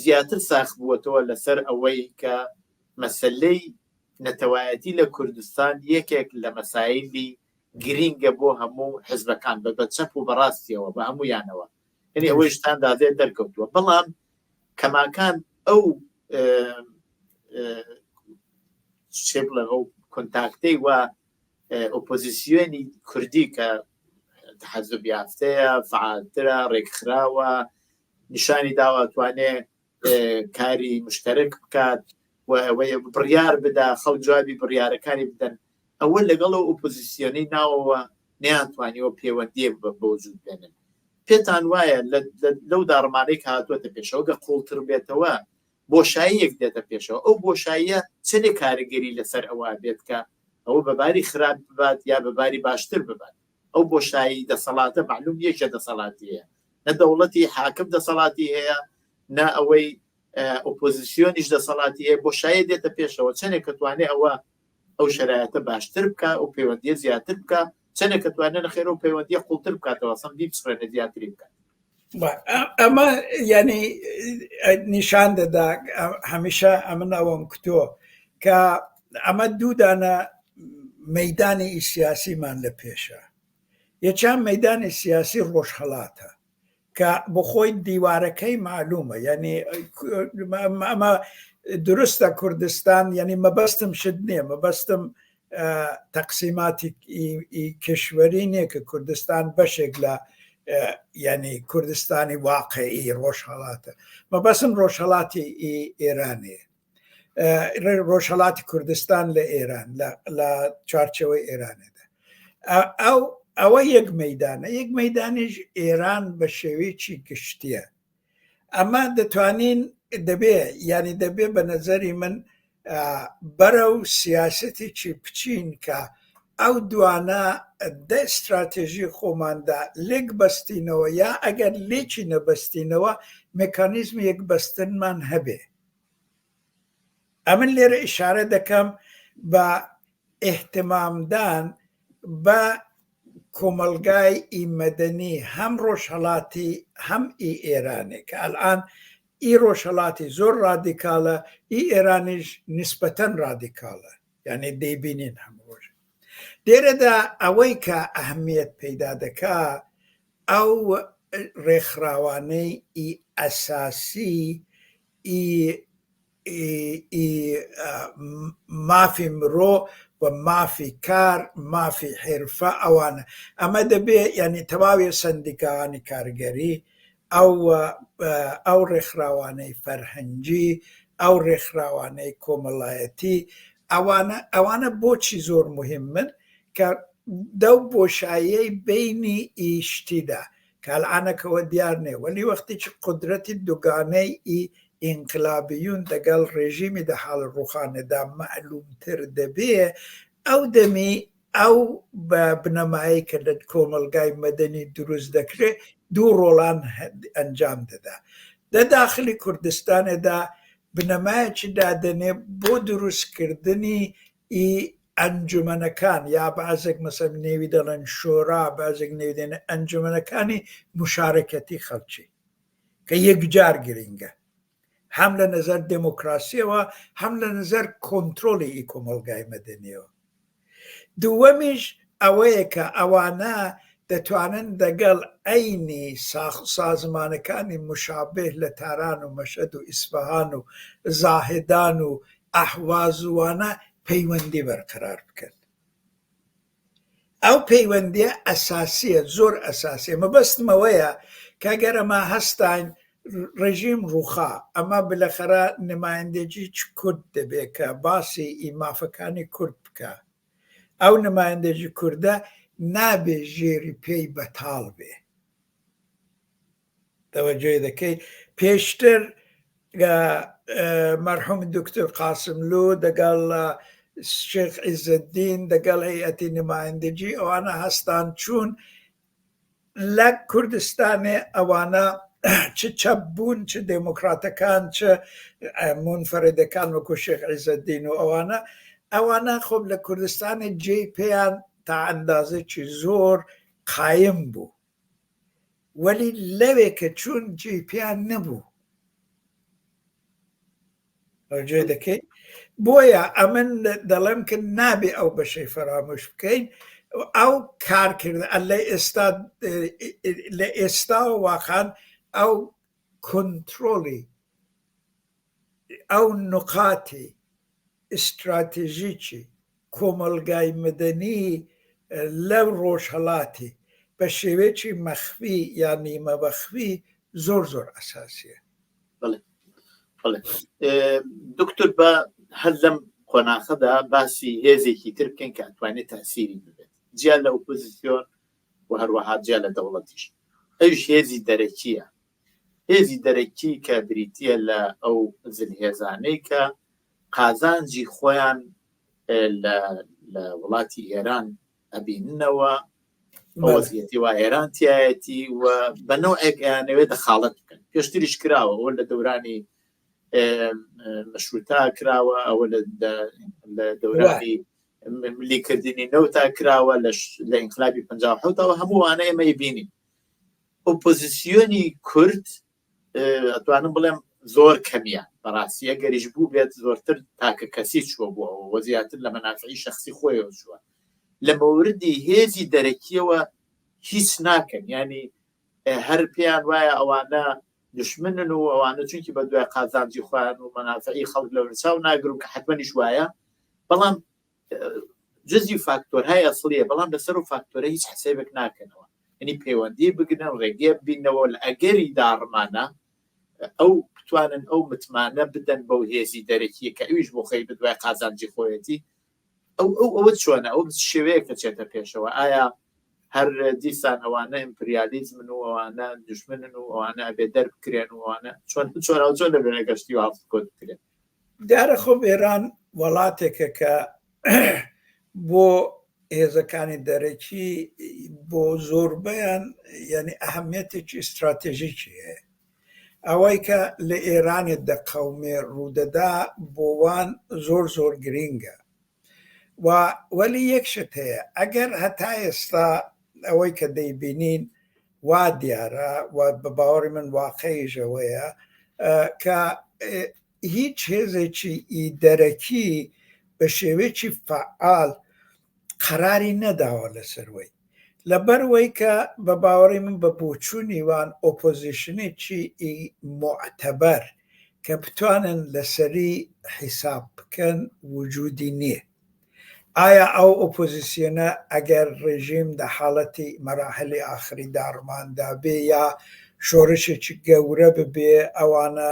زیاتر ساخ بووەتەوە لەسەر ئەوەی کە مەسلەی نەتەوایەتی لە کوردستان یەکێک لە مەسایلی گرینگە بۆ هەموو حزبەکان بە بە چەپ و بەڕاستیەوە بە هەموویانەوە یعنی ئەوەی شتان دادێ دەرکەوتووە بەڵام کەماکان ئەو چێ بڵێ ئەو کۆنتاکتەی وا ئۆپۆزیسیۆنی کوردی کە تحەزب یافتەیە فعالترە ڕێکخراوە نیشانی داوە توانێ کاری مشتەرک بکات و ئەوەی بڕیار بدا خەڵک جوابی بڕیارەکانی بدەن ئەوە لەگەڵ ئەو ئۆپۆزیسیۆنەی ناوەوە نەیانتوانیوە پەیوەندییەک بە وجود بێنن پێتان وایە لەو داڕمانەی کە هاتووەتە پێشەوە گە قوڵتر بێتەوە بۆشاییەک دێتە پێشەوە ئەو بۆشاییە چەندێک کاریگەری لەسەر ئەوە بێت کە ئەوە بەباری خراپ ببات یا بەباری باشتر ببات ئەو بۆشایی دەسەڵاتە معلوم یەکە دەسەڵاتی هەیە نە دەوڵەتی حاکم دەسەڵاتی هەیە نە ئەوەی ئۆپۆزیسیۆنیش دەسەڵاتی هەیە بۆشایە دێتە پێشەوە چەندێک کە توانێ ئەوە ئەو شرایەتە باشتر بکە ئەو پەیوەندیە زیاتر بکە چەندێک کە توانێت نەخێر و پەیوەندیە قوڵتر بکاتەوە سم بیپچڕێنە زیاتری بکات ئەمە یعنی نیشان دەدا هەمیشە ئەمن ئەوەم کتۆ کە ئەمە دوودانە مەدانی سیاسیمان لە پێشە یەکیان مەدانی سیاسی ڕۆژهەڵاتە کە بۆ خۆی دیوارەکەی معلومە یعنی ئەمە دروستە کوردستان یعنی مەبەستم شت نییە مەبەستم تەقسیماتی کشوەری نییە کە کوردستان بەشێک لە یعنی کوردستانی واقعی ڕۆژهڵاتە مەبەسم ڕۆژهڵاتی ئێرانێ ڕۆژهڵاتی کوردستان لە ئێران لە چوارچەوەی ئێرانێدا ئەو ئەوە یەک مەدانە یەک مەدانیش ئێران بە شێوەیەکی گشتیە ئەمە دەتوانین دەبێ یعنی دەبێ بە نەزەری من بەرەو سیاسەتێکی بچین کە ئەو دوانە دە ئیستراتێژی خۆماندا لێک بەستینەوە یا ئەگەر لێکی نەبەستینەوە مێکانیزمی یەکبەستنمان هەبێ. ئەمن لێرە ئیشارە دەکەم بە ئیهتمامدان بە کۆمەڵگای ئی مەدەنی هەم ڕۆژهەڵاتی هەم ئی ئێرانێ کە ئەلئان ئی ڕۆژهەڵاتی زۆر ڕادیکاڵە ئی ئێرانیش نیسبەتەن ڕادیکاڵە یانی دەیبینین هەموو ڕۆژ لێرەدا ئەوەی کە ئەهمیەت پەیدا دەکا ئەو ڕێکخراوانەی ئی ئەساسی ئی ئی مافی مرۆ و مافی کار مافی حیرفە ئەوانە ئەمە دەبێ یعنی تەواوی سەندیکاوانی کارگەری ئەو ئەو ڕێکخراوانەی فەرهەنگی ئەو ڕێکخراوانەی کۆمەڵایەتی ئەوانە ئەوانە بۆچی زۆر مهمن کە دەو بۆشاییەی بینی ئیشتیدا. کە ئەلعانەکەوە دیار نێ وەلی وەختێکی قودرەتی دوگانەی ئی ئینقلابیون دەگەڵ ڕێژیمی دە حاڵ ڕووخانێدا مەعلوومتر دەبێ ئەو دەمی ئەو بە بنەمایەی کە لە کۆمەڵگای مەدەنی دروست دەکرێ دوو ڕۆڵان ئەنجام دەدا دە داخلی کوردستانێدا بنەمایەکی دادەنێ بۆ دروستکردنی ئی ئەنجومەنەکان یا بەعزێک مەسەلەن نێوی دەڵێن شۆرا بەعزێک نێوی دێنن ئەنجومەنەکانی مشارەکەتی خەڵکی کە یەکجار گرینگە هەم لە نەزەر دێمۆکراسیەوە هەم لە نەزەر کۆنترۆڵی ئی کۆمەڵگای مەدەنیەوە. دووەمیش ئەوەیە کە ئەوانە دەتوانن دەگەڵ عەینی سازمانەکانی مشابه لە تاران و مەشهەد و ئیسفەهان و زاهدان و ئەهواز و وانە پەیوەندی بەرقەرار بکەن. ئەو پەیوەندیە ئەساسیە، زۆر ئەساسیە. مەبەستم ئەوەیە کە گەر ئەمە هەستاین ڕژیم ڕووخا، ئەمە بلەخەرە نمایندەگی کورد دەبێ کە باسی ئی مافەکانی کورد بکا. ئەو نمایندەگی کوردە نابێ ژێری پێی بەتاڵ بێ. تەوەجۆی دەکەی پێشتر مەرحوم دکتۆر قاسملوو دەگەڵ شێخ عیزەدین دەگەڵ هەیئەتی نمایندەگی ئەوانە هەستان چوون لە کوردستانێ ئەوانە چ چەپ بوون چ دێموکراتەکان چ مونفەرەدەکان وەکو شێخ عیزەدین و ئەوانە ئەوانە خۆب لە کوردستانی جێی پێیان تا ئەندازێکی زۆر قایم بوو وەلی لەوێ کە چوون جێی پێیان نەبوو. ڕجێ دەکەی بۆیە ئەمن دەڵێم کە نابێ ئەو بەشەی فەرامۆش بکەین ئەو کارکردن لە ئێستا لە ئێستا واقعا ئەو کۆنتترۆلی ئەو نوقاتی ئیستراتێژیکی کۆمەڵگای مەدەنی لە ڕۆژهەڵاتی بە شێوەیەکی مەخفی یا نیمە مەخفی زۆر زۆر ئەساسیە. بەڵێ بەڵێ دکتۆر بە هەر لەم قۆناخەدا باسی هێزێکی تر بکەین کە ئەتوانێت تاسیری ببێت جیا لە ئۆپۆزیسیۆن و هەروەها جیا لە دەوڵەتیش ئەویش هێزی دەرەکیە هێزی دەرەکی کە بریتییە لە ئەو زلهێزانەی کە قازانجی خۆیان لە وڵاتی ئێران ئەبیننەوە وەزیەتی وا ئێران تایەتی و بە نەوەک ئەیانەوێت دەخاڵەت بکەن پێشتریش کراوە ئەوە لە دەورانی مەشروتا کراوە ئەوە لە دەورانی ملیکردنی نەوتا کراوە لە ئینقلابی 1970ەوە هەمووانە ئێمە بینین ئۆپۆزیسیۆنی کورد ئەتوانم بڵێم زۆر کەمیان بەڕاستی ئەگەریش بوو بێت زۆرتر تاکە کەسی چووە بۆ ئەوە زیاتر لە مەنافعی شخصی خۆیەوە چووە لە مەوردی هێزی دەرەکیەوە هیچ ناکەن ینی هەر پێیان وایە ئەوانە دشمنن و ئەوانە چونکی بە دوای قازانجی خۆیان و مەنافعی خەڵک لە ورچاو ناگرن کە حتممەنیش وایە بەڵام جزی فاکتۆرهای ئەسڵیە بەڵام لەسەر و فاکتۆرە هیچ حسێبێک ناکەنەوە یعنی پەیوەندی بگرن ڕێگەیە بینەوە لە ئەگەری داڕمانە ئەو بتوانن ئەو متمانە بدەن بەو هێزی دەرەکیە کە ئەویش بۆ خۆی بدوای قازانجی خۆیەتی ئەو ئەو ئەوە چۆنە ئەو شێوەیە کە چێتە پێشەوە ئایا هەر دیسان ئەوانە ئیمپریالیزمن و ئەوانە دشمنن و ئەوانە ئەبێ دەربکرێن و ئەوانە چۆن چۆن ئەو چۆن دەبێت گەشتی و هەڵسوکەوت بکرێن دیارە خۆ ئێران وڵاتێکە کە بۆ هێزەکانی دەرەکی بۆ زۆربەیان یعنی ئەهمیەتێکی ئیستراتێژیکی هەیە ئەوەی کە لە ئێرانێ دەقەومێ ڕوودەدا بۆ وان زۆر زۆر گرینگە و وەلی یەک شت هەیە ئەگەر هەتا ئێستا ئەوەی کە دەیبینین وا دیارە و بە باوەڕی من واقعیش ئەوەیە کە هیچ هێزێکی ئی دەرەکی بە شێوەیەکی فەعال قەراری نەداوە لەسەروەی لەبەروەی کە بە باوەڕی من بە بۆچوونی وان ئۆپۆزیشنێکی ئی موعتەبەر کە بتوانن لەسەری حیساب بکەن وجودی نییە. ئایا ئەو ئۆپۆزیسیۆنە ئەگەر ڕێژیم دە حاڵەتی مەراحلی ئاخری داڕماندا بێ یا شۆڕشێکی گەورە ببێ ئەوانە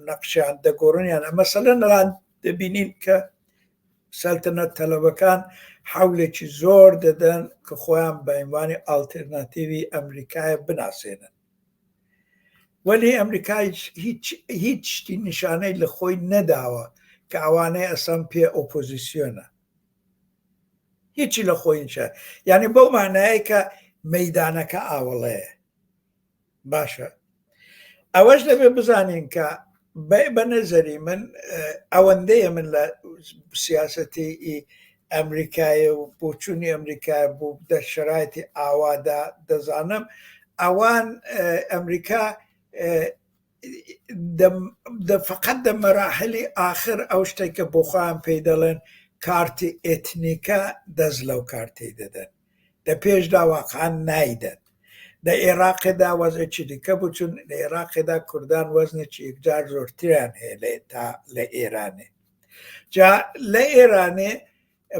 نەقشیان دەگۆڕن یان مەسەلەن ئەلان دەبینین کە سەلتەنەت تەلەبەکان حەولێکی زۆر دەدەن کە خۆیان بە عینوانی ئاڵترناتیوی ئەمریکایە بناسێنن. وەلی ئەمریکا هیچ هیچ شتی نیشانەی لە خۆی نەداوە کە ئەوانەی ئەسەم پێ ئۆپۆزیسیۆنە. هیچی لە خۆی نیشە یعنی بەو مانایە کە مەدانەکە ئاوەڵەیە. باشە ئەوەش دەبێ بزانین کە بە نەزەری من ئەوەندەیە من لە سیاسەتی ئەمریکایە و بۆچوونی ئەمریکا بوو دە شرایطی ئاوادا دەزانم ئەوان ئەمریکا فقط دە مەراحلی ئاخر ئەو شتێک کە بۆ خۆیان پێی دەڵێن کارتی ئێتنیکە دەست لەو کارتەی دەدەن دە پێشدا واقعا نایدەن. دە ئێڕاقێدا وەزعێکی دیکە بوو چون لە ئێڕاقێدا کوردان وەزنێکی یەکجار زۆرتریان هەیە لە تا لە ئێرانێ. جا لە ئێرانێ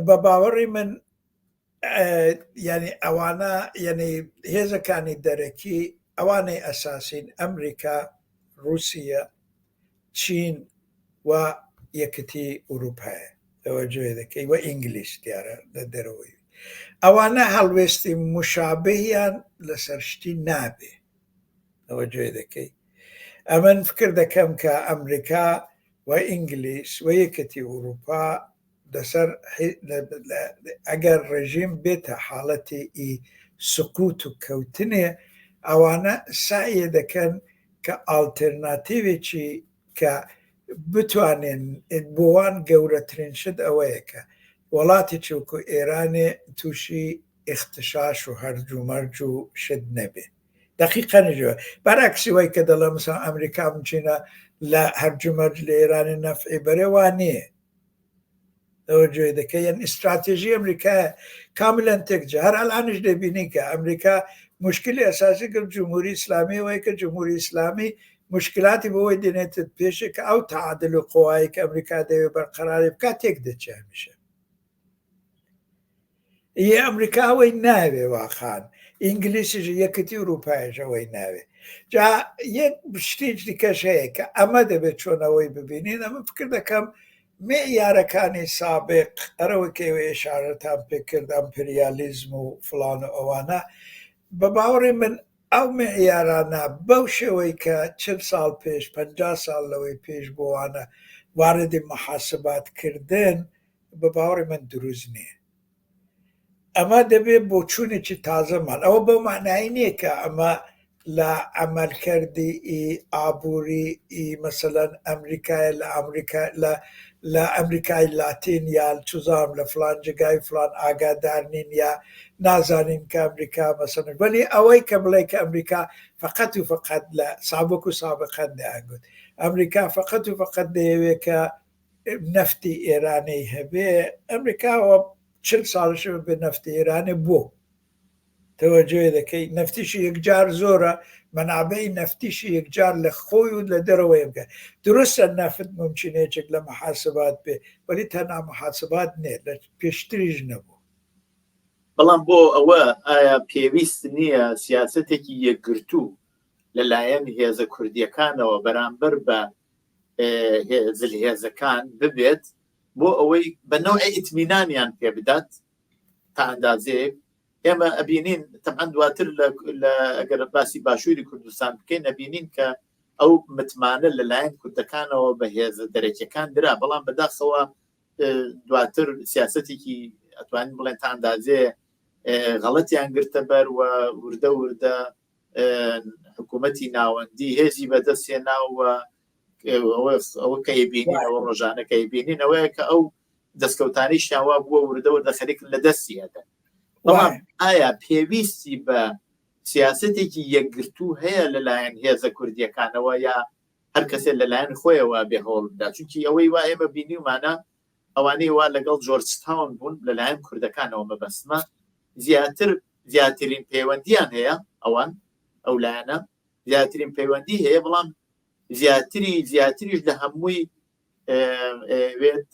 بە باوەڕی من یعنی ئەوانە یعنی هێزەکانی دەرەکی ئەوانەی ئەساسین ئەمریکا، ڕووسیە، چین و یەکەتی ئوروپایە تەوەجوهێ دەکەی و ئینگلیس دیارە لە دەرەوەی ئەوانە هەڵوێستی مشابهیان لەسەر شتی نابێ تەوەجوهێ دەکەی ئەمن فکر دەکەم کە ئەمریکا و ئینگلیس و یەکەتی ئوروپا لەسەر ئەگەر ڕێژیم بێتە حاڵەتی ئی سقوت و کەوتنێ ئەوانە سەعیێ دەکەن کە ئاڵترناتیوێکی کە بتوانێن بۆوان گەورەترین شت ئەوەیە کە وڵاتێکی وەکو ئێرانێ تووشی ئیختشاش و هەرج و مەرج و شت نەبێ دەقیقەنیش بەرعکسی وای کە دەڵێ مثلا ئەمریکا بچینە لە هەرج و مەرج لە ئێرانێ نەفعی بەرێ وا نییە تەوەجۆی دەکەی یان ئیستراتێژی ئەمریکا کاملا تێکجا هەر ئەلانش دەبینی کە ئەمریکا مشکلی ئەساسی کرد جمهوری ئیسلامی وەیە کە جمهوری ئیسلامی مشکلاتی بۆی دێنێت پێشێ کە ئەو تعادل و قوایی کە ئەمریکا دەوێت بەرقەراری بکات تێک دەچێ هەمیشە ی ئەمریکا ئەوەی ناوێ واقعا ئینگلیسیش یەکەتی ئوروپایش ئەوەی ناوێ جا یەک شتێک دیکەش هەیە کە ئەمە دەبێت چۆن ئەوەی ببینین ئەمە فکر دەکەم معیارەکانی سابق ئەرەوە کە ئێوە ئێشارەتان پێکرد ئەمپریالیزم و فڵان و ئەوانە بە باوەڕی من ئەو معیارانە بەو شێوەی کە 40 ساڵ پێش 50 ساڵ لەوەی پێش بۆوانە واردی محاسبات کردن بە باوەڕی من دروست نییە. ئەمە دەبێت بۆچوونێکی تازەمان ئەوە بەو مەعنای نییە کە ئەمە لە عەمەلکردی ئی ئابووری ئی مەسەلەن ئەمریکایە لە ئەمریکا لە لە ئەمریکای لاتین یا چوزانم لە فلان جێگای فلان ئاگادار نین یا نازانین کە ئەمریکا مەسەلەن وەلی ئەوەی کە بڵێ کە ئەمریکا فقط و فقط لە سابق و سابقەن دەیانگوت ئەمریکا فقط و فقط دەیەوێت کە نەفتی ئێرانی هەبێ ئەمریکاوە چل ساڵش بێ نەفتی ئێرانێ بۆ تەوەجۆ دەکەی نەفتیشی یەکجار زۆرە مەنابعی نەفتیشی یەکجار لە خۆی و لە دەرەوەی بکە دروستە نەفت ممکنە یەکێک لە محاسبات بێ وەلی تەنها محاسبات نییە لە پێشتریش نەبوو. بەڵام بۆ ئەوە ئایا پێویست نییە سیاسەتێکی یەکگرتوو لەلایەن هێزە کوردییەکانەوە بەرامبەر بە زلهێزەکان ببێت بۆ ئەوەی بە نەوعێ ئیتمینانیان پێ بدات تا ئەندازەیەک ئێمە ئەبینین تەبعەن دواتر لە ئەگەر باسی باشووری کوردستان بکەین ئەبینین کە ئەو متمانە لەلایەن کوردەکانەوە بە هێزە دەرەکیەکان درا بەڵام بەداخەوە دواتر سیاستێکی ئەتوانین بڵێن تا ئەندازەیە غەڵەتیان گرتە بەر و وردە وردە حکوومەتی ناوەندی هێزی بەدەستهێنا و ئەوە کە بینین ئەوە ڕۆژانە کە بینین ئەوەیە کە ئەو دەستکەوتانیشیان وا بووە وردە وردە خەریکن لە دەستی ئەدەن بەڵام ئایا پێویستی بە سیاستێکی یەکگرتوو هەیە لەلایەن هێزە کوردیەکانەوە یا هەر کەسێک لەلایەن خۆیەوە بێ هەوڵ بدات چونکی ئەوەی وا ئێمە بینیومانە ئەوانەی وا لەگەڵ جۆرج تاون بوون لەلایەن کوردەکانەوە مەبەستمە زیاتر زیاترین پەیوەندیان هەیە ئەوان ئەو لایەنە زیاترین پەیوەندی هەیە بەڵام زیاتری زیاتریش لە هەمووی وێت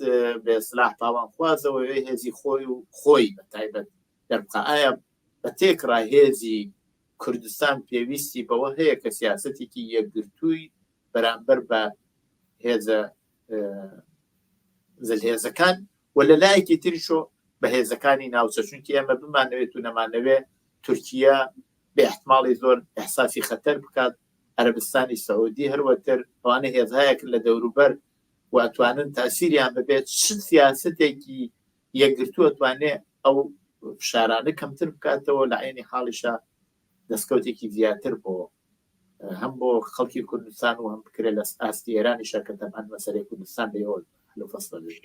بێ سلاح پاوانخوازەوە هێزی خۆی و خۆی بە تایبەت دەربخا ئایا بە تێکڕا هێزی کوردستان پێویستی بەوە هەیە کە سیاستێکی یەکگرتووی بەرامبەر بە هێزە زلهێزەکان و لە لایەکی تریشۆ بەهێزەکانی ناوچە چونکی ئێمە بمانەوێت و نەمانەوێ تورکیا بە احتماڵی زۆر احساسی خەتەر بکات عەربستانی سعودی هەروەتر ئەوانە هێزهایەکن لە دەوروبەر و ئەتوانن تاسیریان ببێت چ سیاستێکی یەکگرتوو ئەتوانێ ئەو فشارانە کەمتر بکاتەوە لە عینی حاڵیشا دەستکەوتێکی زیاتر بۆ هەم بۆ خەڵکی کوردستان و هەم بکرێت لە ئاستی ئێرانیشە کە تەبعەن مەسەلەی کوردستان لێوە حل و فەصل دەبێت.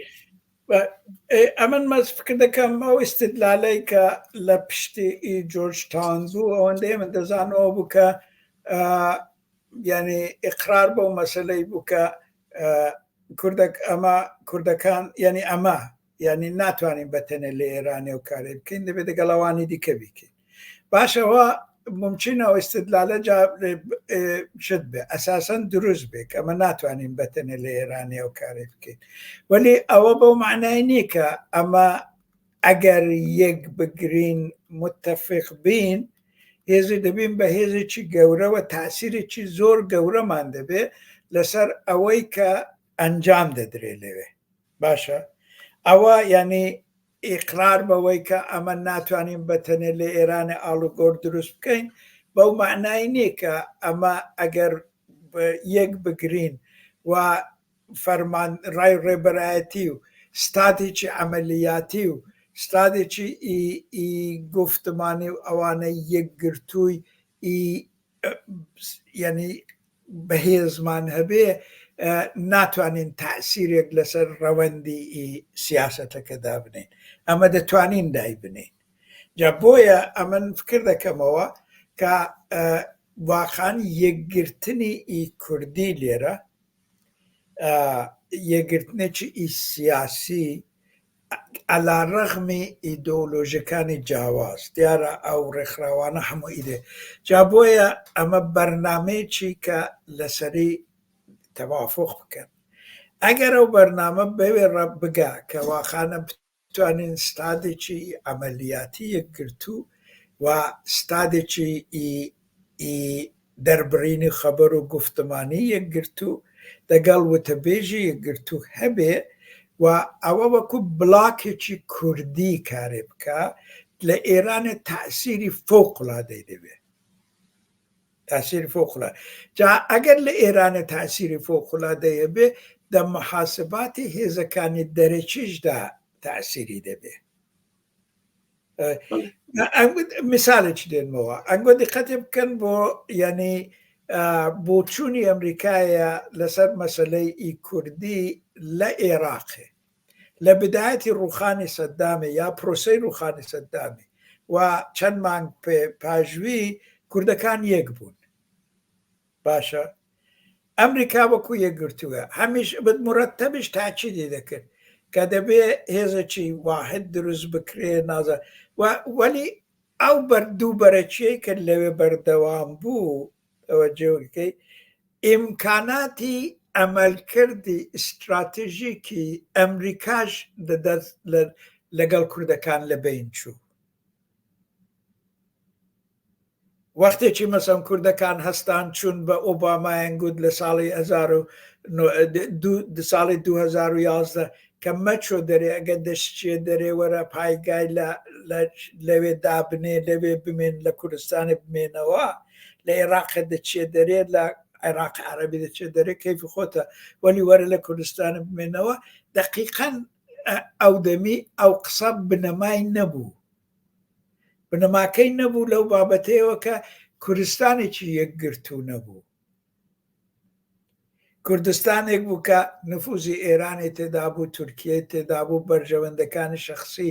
ئەمن مەز فکر دەکەم ئەو ئیستدلالەی کە لە پشتی ئی جۆرج تاون بوو ئەوەندەی من دەزانەوە بوو کە یعنی ئیقرار بەو مەسەلەی بوو کە کوردەک ئەمە کوردەکان یعنی ئەمە یعنی ناتوانین بە تەنێ لە ئێرانێ و کارێ بکەین دەبێت دەگەڵ ئەوانی دیکە بیکەین باشەوە ممکنە ئەو ئیستدلالە جا شت بێ ئەساسەن دروست بێ کە ئەمە ناتوانین بە تەنێ لە ئێرانێ و کارێ بکەین وەلی ئەوە بەو معنای نییە کە ئەمە ئەگەر یەک بگرین متفق بین هێزی دەبین بە هێزێکی گەورەوە تاسیرێکی زۆر گەورەمان دەبێ لەسەر ئەوەی کە ئەنجام دەدرێ لەوێ باشە ئەوە یعنی ئیقرار بەوەی کە ئەمە ناتوانین بە تەنێ لە ئێرانێ ئاڵوگۆر دروست بکەین بەو معنای نییە کە ئەمە ئەگەر یەک بگرین و فەرمان ڕای ڕێبەرایەتی و ستادێکی عەمەلیاتی و ستادێکی ئی ئی گوفتمانی و ئەوانەی یەکگرتووی ئی یعنی بەهێزمان هەبێ ناتوانین تاسیرێک لەسەر ڕەوەندی ئی سیاسەتەکە دابنین ئەمە دەتوانین دایبنین جا بۆیە ئەمن فکر دەکەمەوە کە واقعا یەکگرتنی ئی کوردی لێرە یەکگرتنێکی ئی سیاسی عەلا ڕەغمی ئیدۆلۆژیەکانی جیاواز دیارە ئەو ڕێکخراوانە هەموو ئیدێ جا بۆیە ئەمە بەرنامەیەکی کە لەسەری تەوافق بکەن ئەگەر ئەو بەرنامە بەوێ ڕە بگا کە واقعا بتوانین ستادێکی عەمەلیاتی یەکگرتوو و ستادێکی ئی ئی دەربڕینی خەبەر و گوفتمانی یەکگرتوو دەگەڵ وتەبێژی یەکگرتوو هەبێ و ئەوە وەکوو بڵاکێکی کوردی کارێ بکا لە ئێرانێ تەئسیری فەوقولادەی دەبێ. تاسیری فوقلە جا ئەگەر لە ئێرانە تاسیری فوقلادەیە بێ دە محاسباتی هێزەکانی دەرەکیشدا تاسیری دەبێ مثالێکی دێنمەوە ئەنگۆ دیقەتێ بکەن بۆ یعنی بۆچوونی ئەمریکایە لەسەر مەسلەی ئی کوردی لە عێراقێ لە بدایەتی ڕوخانی سەددامێ یا پرۆسەی ڕوخانی سەددامێ و چەند مانگ پاژوی کوردەکان یەک بوون باشە ئەمریکا وەکو یەکگرتووە هەمیش بت مرەتەبیش تاکیدی دەکرد کە دەبێ هێزێکی واحد دروست بکرێ نازە و وەلی ئەو بەر دوو بەرەکیەی کە لەوێ بەردەوام بوو تەوەجۆکەی ئیمکاناتی عەمەلکردی ئیستراتژیکی ئەمریکاش لە دەست لەگەڵ کوردەکان لە بەین چوو. وەختێکی مەسەن کوردەکان هەستان چوون بە ئۆبامایان گوت لە ساڵی ساڵی 2011 کە مەچۆ دەرێ ئەگە دەشچێ دەرێ وەرە پایگای لەوێ دابنێ لەوێ بمێن لە کوردستانی بمێنەوە لە عێراق دەچێ دەرێ لە عێراق عربی دەچێ دەرێ کەیفی خۆتە وەلی وەرە لە کوردستان بمێنەوە دقیقا ئەو دەمی ئەو قسە بنەمای نەبوو بنەماکەی نەبوو لەو بابەتەیەوە کە کوردستانێکی یەکگرتوو نەبوو. کوردستانێک بوو کە نفوزی ئێرانی تێدا بوو، تورکیەی تێدا بوو، بەرژەوەندەکانی شەخسی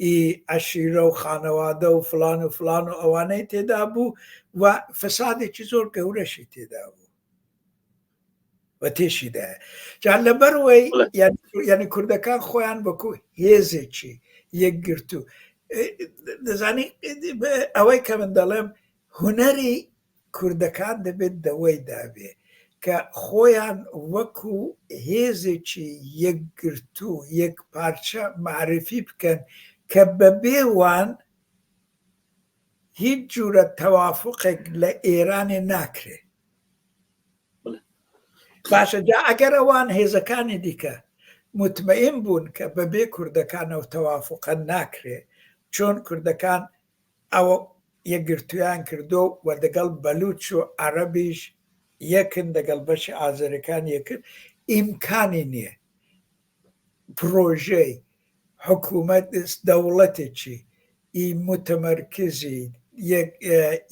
ئی عەشیرە و خانەوادە و فڵان و فڵان و ئەوانەی تێدا بوو و فەسادێکی زۆر گەورەشی تێدا بوو. و تێشیدایە جا لەبەرەوەی یعنی کوردەکان خۆیان وەکو هێزێکی یەکگرتوو دەزانی ئەوەی کە من دەڵێم هونەری کوردەکان دەبێت دەوەی دابێ کە خۆیان وەکو هێزێکی یەکگرتوو یەک پارچە معرفی بکەن کە بەبێ وان هیچ جورە تەوافقێک لە ئێرانێ ناکرێ. باشە جا ئەگەر ئەوان هێزەکانی دیکە. موتمەئین بوون کە بەبێ کوردەکان ئەو تەوافوقە ناکرێ، چۆن کوردەکان ئەو یەکگرتوویان کردووە و دەگەڵ بەلووچ و عەرەبیش یەکن، دەگەڵ بەشی ئازەرەکان یەکن، ئیمکانی نییە پڕۆژەی حکوومەت دەوڵەتێکی ئی موتەمەرکزی یەک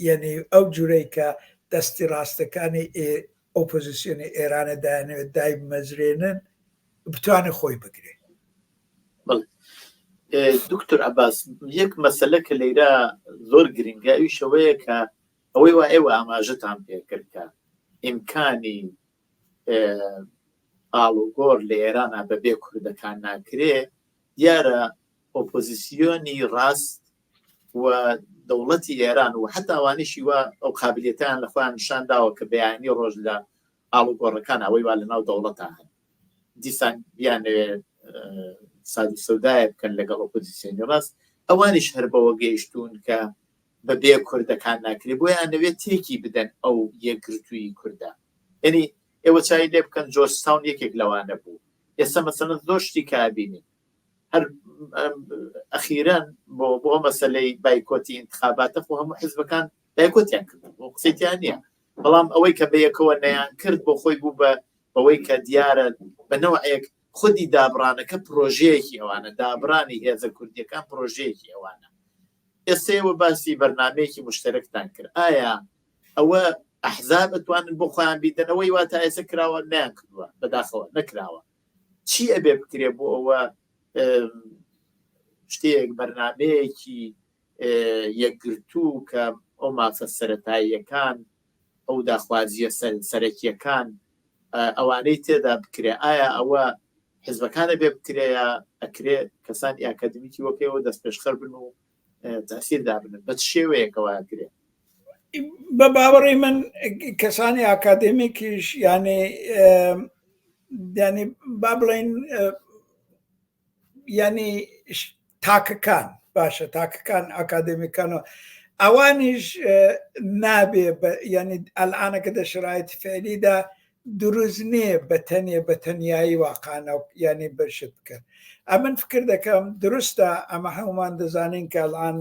یەنی ئەو جورەی کە دەستی ڕاستەکانی ئۆپۆزیسیۆنی ئێرانە دایانەوێت دایبمەزرێنن بتوانێت خۆی بگرێ. دکتۆر عباس یەک مەسەلە کە لەیرا زۆر گرنگە ئەویش ئەوەیە کە ئەوەی وا ئێوە ئاماژەتان پێکرد کە ئیمکانی ئاڵوگۆڕ لە ئێرانە بەبێ کوردەکان ناکرێ دیارە ئۆپۆزیسیۆنی ڕاست و دەوڵەتی ئێران و حتا ئەوانیشی وا ئەو قابلیەتیان لە خۆیان نیشان داوە کە بەیانی ڕۆژ لە ئاڵوگۆڕەکان ئەوەی وا لەناو دەوڵەتا هەن دیسان بیانەوێ ساد و سەودایە بکەن لەگەڵ ئۆپۆزیسیۆنی ڕاست ئەوانیش هەر بەوە گەیشتوون کە بەبێ کوردەکان ناکرێ بۆیان نەوێت تێکی بدەن ئەو یەکگرتووی کوردە یعنی ئێوە چای لێ بکەن جۆرج تاون یەکێک لەوانە بوو ئێستا مەسەلەن زۆر شتی کابینی هەر ئەخیرەن بۆ بۆ مەسلەی بایکۆتی انتخاباتە خۆ هەموو حزبەکان بایکۆتیان کرد بۆ قسەیان نییە بەڵام ئەوەی کە بەیەکەوە نەیان کرد بۆ خۆی بوو بە بەوەی کە دیارە بە نەوعێک خودی دابڕانەکە پرۆژەیەکی ئەوانە دابرانی هێزە کوردیەکان پرۆژەیەکی ئەوانە ئێستا ئێوە باسی بەرنمەیەکی مشتەرەکتان کرد ئایا ئەوە ئەحزاب ئەتوانن بۆ خۆیان بیدەنەوەی وا تا ئێستا کراوە نیان کردووە بەداخەوە نەکراوە چی ئەبێ بکرێ بۆ ئەوە شتێک بەرنمەیەکی یەکگرتوو کە ئەو مافە سەتاییەکان ئەو داخوازیە سەرەکیەکان ئەوانەی تێدا بکرێ ئایا ئەوە حزبەکانە بێ بکرێ یا ئەکرێ کەسانی ئاکادمیکی وەکەوە دەست پێشخەر بن و تاسیر دابنن بە چ شێوەیەکەوە ئەکرێ؟ بە باوەڕی من کەسانی ئاکادمیکیش یانێ یانی با بڵین یانی تاکەکان باشە تاکەکان ئاکادمیکانەوە ئەوانیش نابێ ینی ئەلعانەکە دە شرایط فعلیدا دروست نییە بە تەنێ بە تەنیایی واقعانە ینی برشت بکەن ئەمن فکر دەکەم دروستە ئەمە هەمومان دەزانین کە ئەلان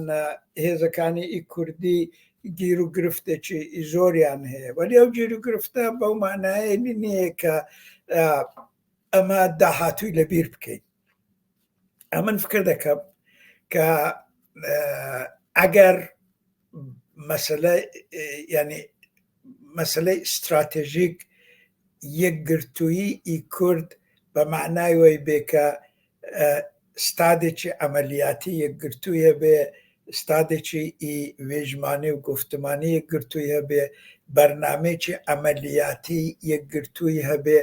هێزەکانی ئی کوردی گیر و گرفتێکی زۆریان هەیە وەلی ئەو گیر و گرفتە بەو مانایە نییە کە ئەمە داهاتووی لەبیر بکەین ئەمن فکر دەکەم کە ئەگەر مەسەلە ینی مەسلەی استراتێژیک یەکگرتوویی ئی کورد بە معنای وەی بێ کە ستادێکی عەمەلیاتی یەکگرتووی هەبێ، ستادێکی ئی وێژمانی و گوفتمانی یەکگرتووی هەبێ، بەرنامەیەکی عەمەلیاتی یەکگرتووی هەبێ،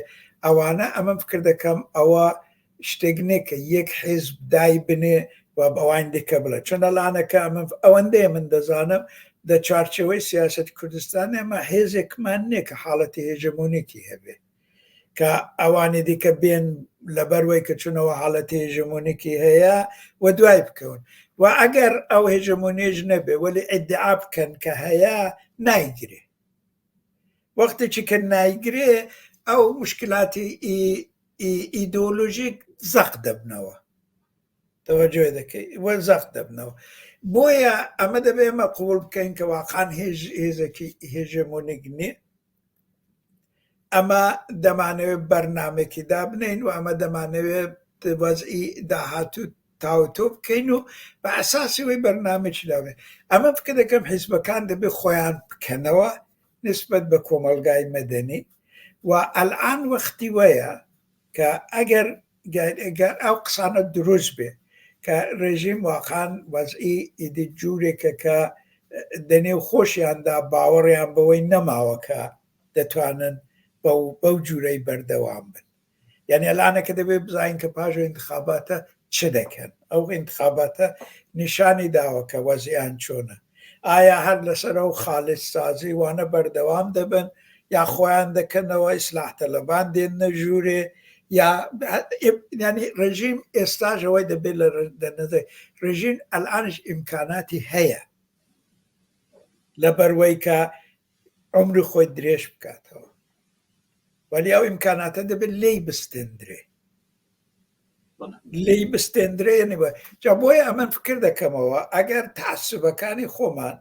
ئەوانە ئەمن فکر دەکەم ئەوە شتێک نییە کە یەک حیزب دای بنێ و بەوان دیکە بڵێ چون ئەلانەکە ئەمن ئەوەندەیە من دەزانم دە چوارچێوەی سیاسەتی کوردستان ئێمە هێزێکمان نییە کە حاڵەتی هێژەمۆنیکی هەبێ. کە ئەوانی دیکە بێن لەبەر وەی کە چونەوە حاڵەتی هێژەمۆنیکی هەیە و دوای بکەون و ئەگەر ئەو هێژەمۆنیش نەبێ وەلی ئیدعا بکەن کە هەیە نایگرێ وەختێکی کە نایگرێ ئەو مشکلاتی ئیدۆلۆژیک زەق دەبنەوە تەوەجۆ دەکەی وە زەق دەبنەوە بۆیە ئەمە دەبێ ئێمە قوبول بکەین کە واقعا هێژ هێزێکی هێژەمۆنیک نییە ئەمە دەمانەوێت بەرنامێکی دابنین و ئەمە دەمانەوێت وەزعی داهاتوو تاوتۆ بکەین و بە ئەساسی وەی بەرنامێکی دابێت ئەمە فکر دەکەم حیزبەکان دەبێت خۆیان بکەنەوە نسبەت بە کۆمەڵگای مەدەنی و ئەلئان وەختی وەیە کە ئەگەر گەر ئەو قسانە دروست بێ کە ڕێژیم واقعا وەزعی ئیدی جوورێکە کە دەنێو خۆشیاندا باوەڕیان بەوەی نەماوە کە دەتوانن بەو بەو جوورەی بەردەوام بن یعنی ئەلانە کە دەبێت بزانین کە پاش ئینتخاباتە چ دەکەن ئەو ئینتخاباتە نیشانی داوە کە وەزیان چۆنە ئایا هەر لەسەر ئەو خالص سازی وانە بەردەوام دەبن یا خۆیان دەکەنەوە ئیسلاح تەلەبان دێننە ژوورێ یا ینی ڕژیم ئێستاش ئەوەی دەبێت لە نظر ڕژیم ئەلانش ئیمکاناتی هەیە لەبەروەی کە عمری خۆی درێژ بکاتەوە وەلی ئەو ئیمکاناتە دەبێت لێی بستێندرێ. لێی بستێندرێنی بە جا بۆیە ئەمن فکر دەکەمەوە ئەگەر تاسبەکانی خۆمان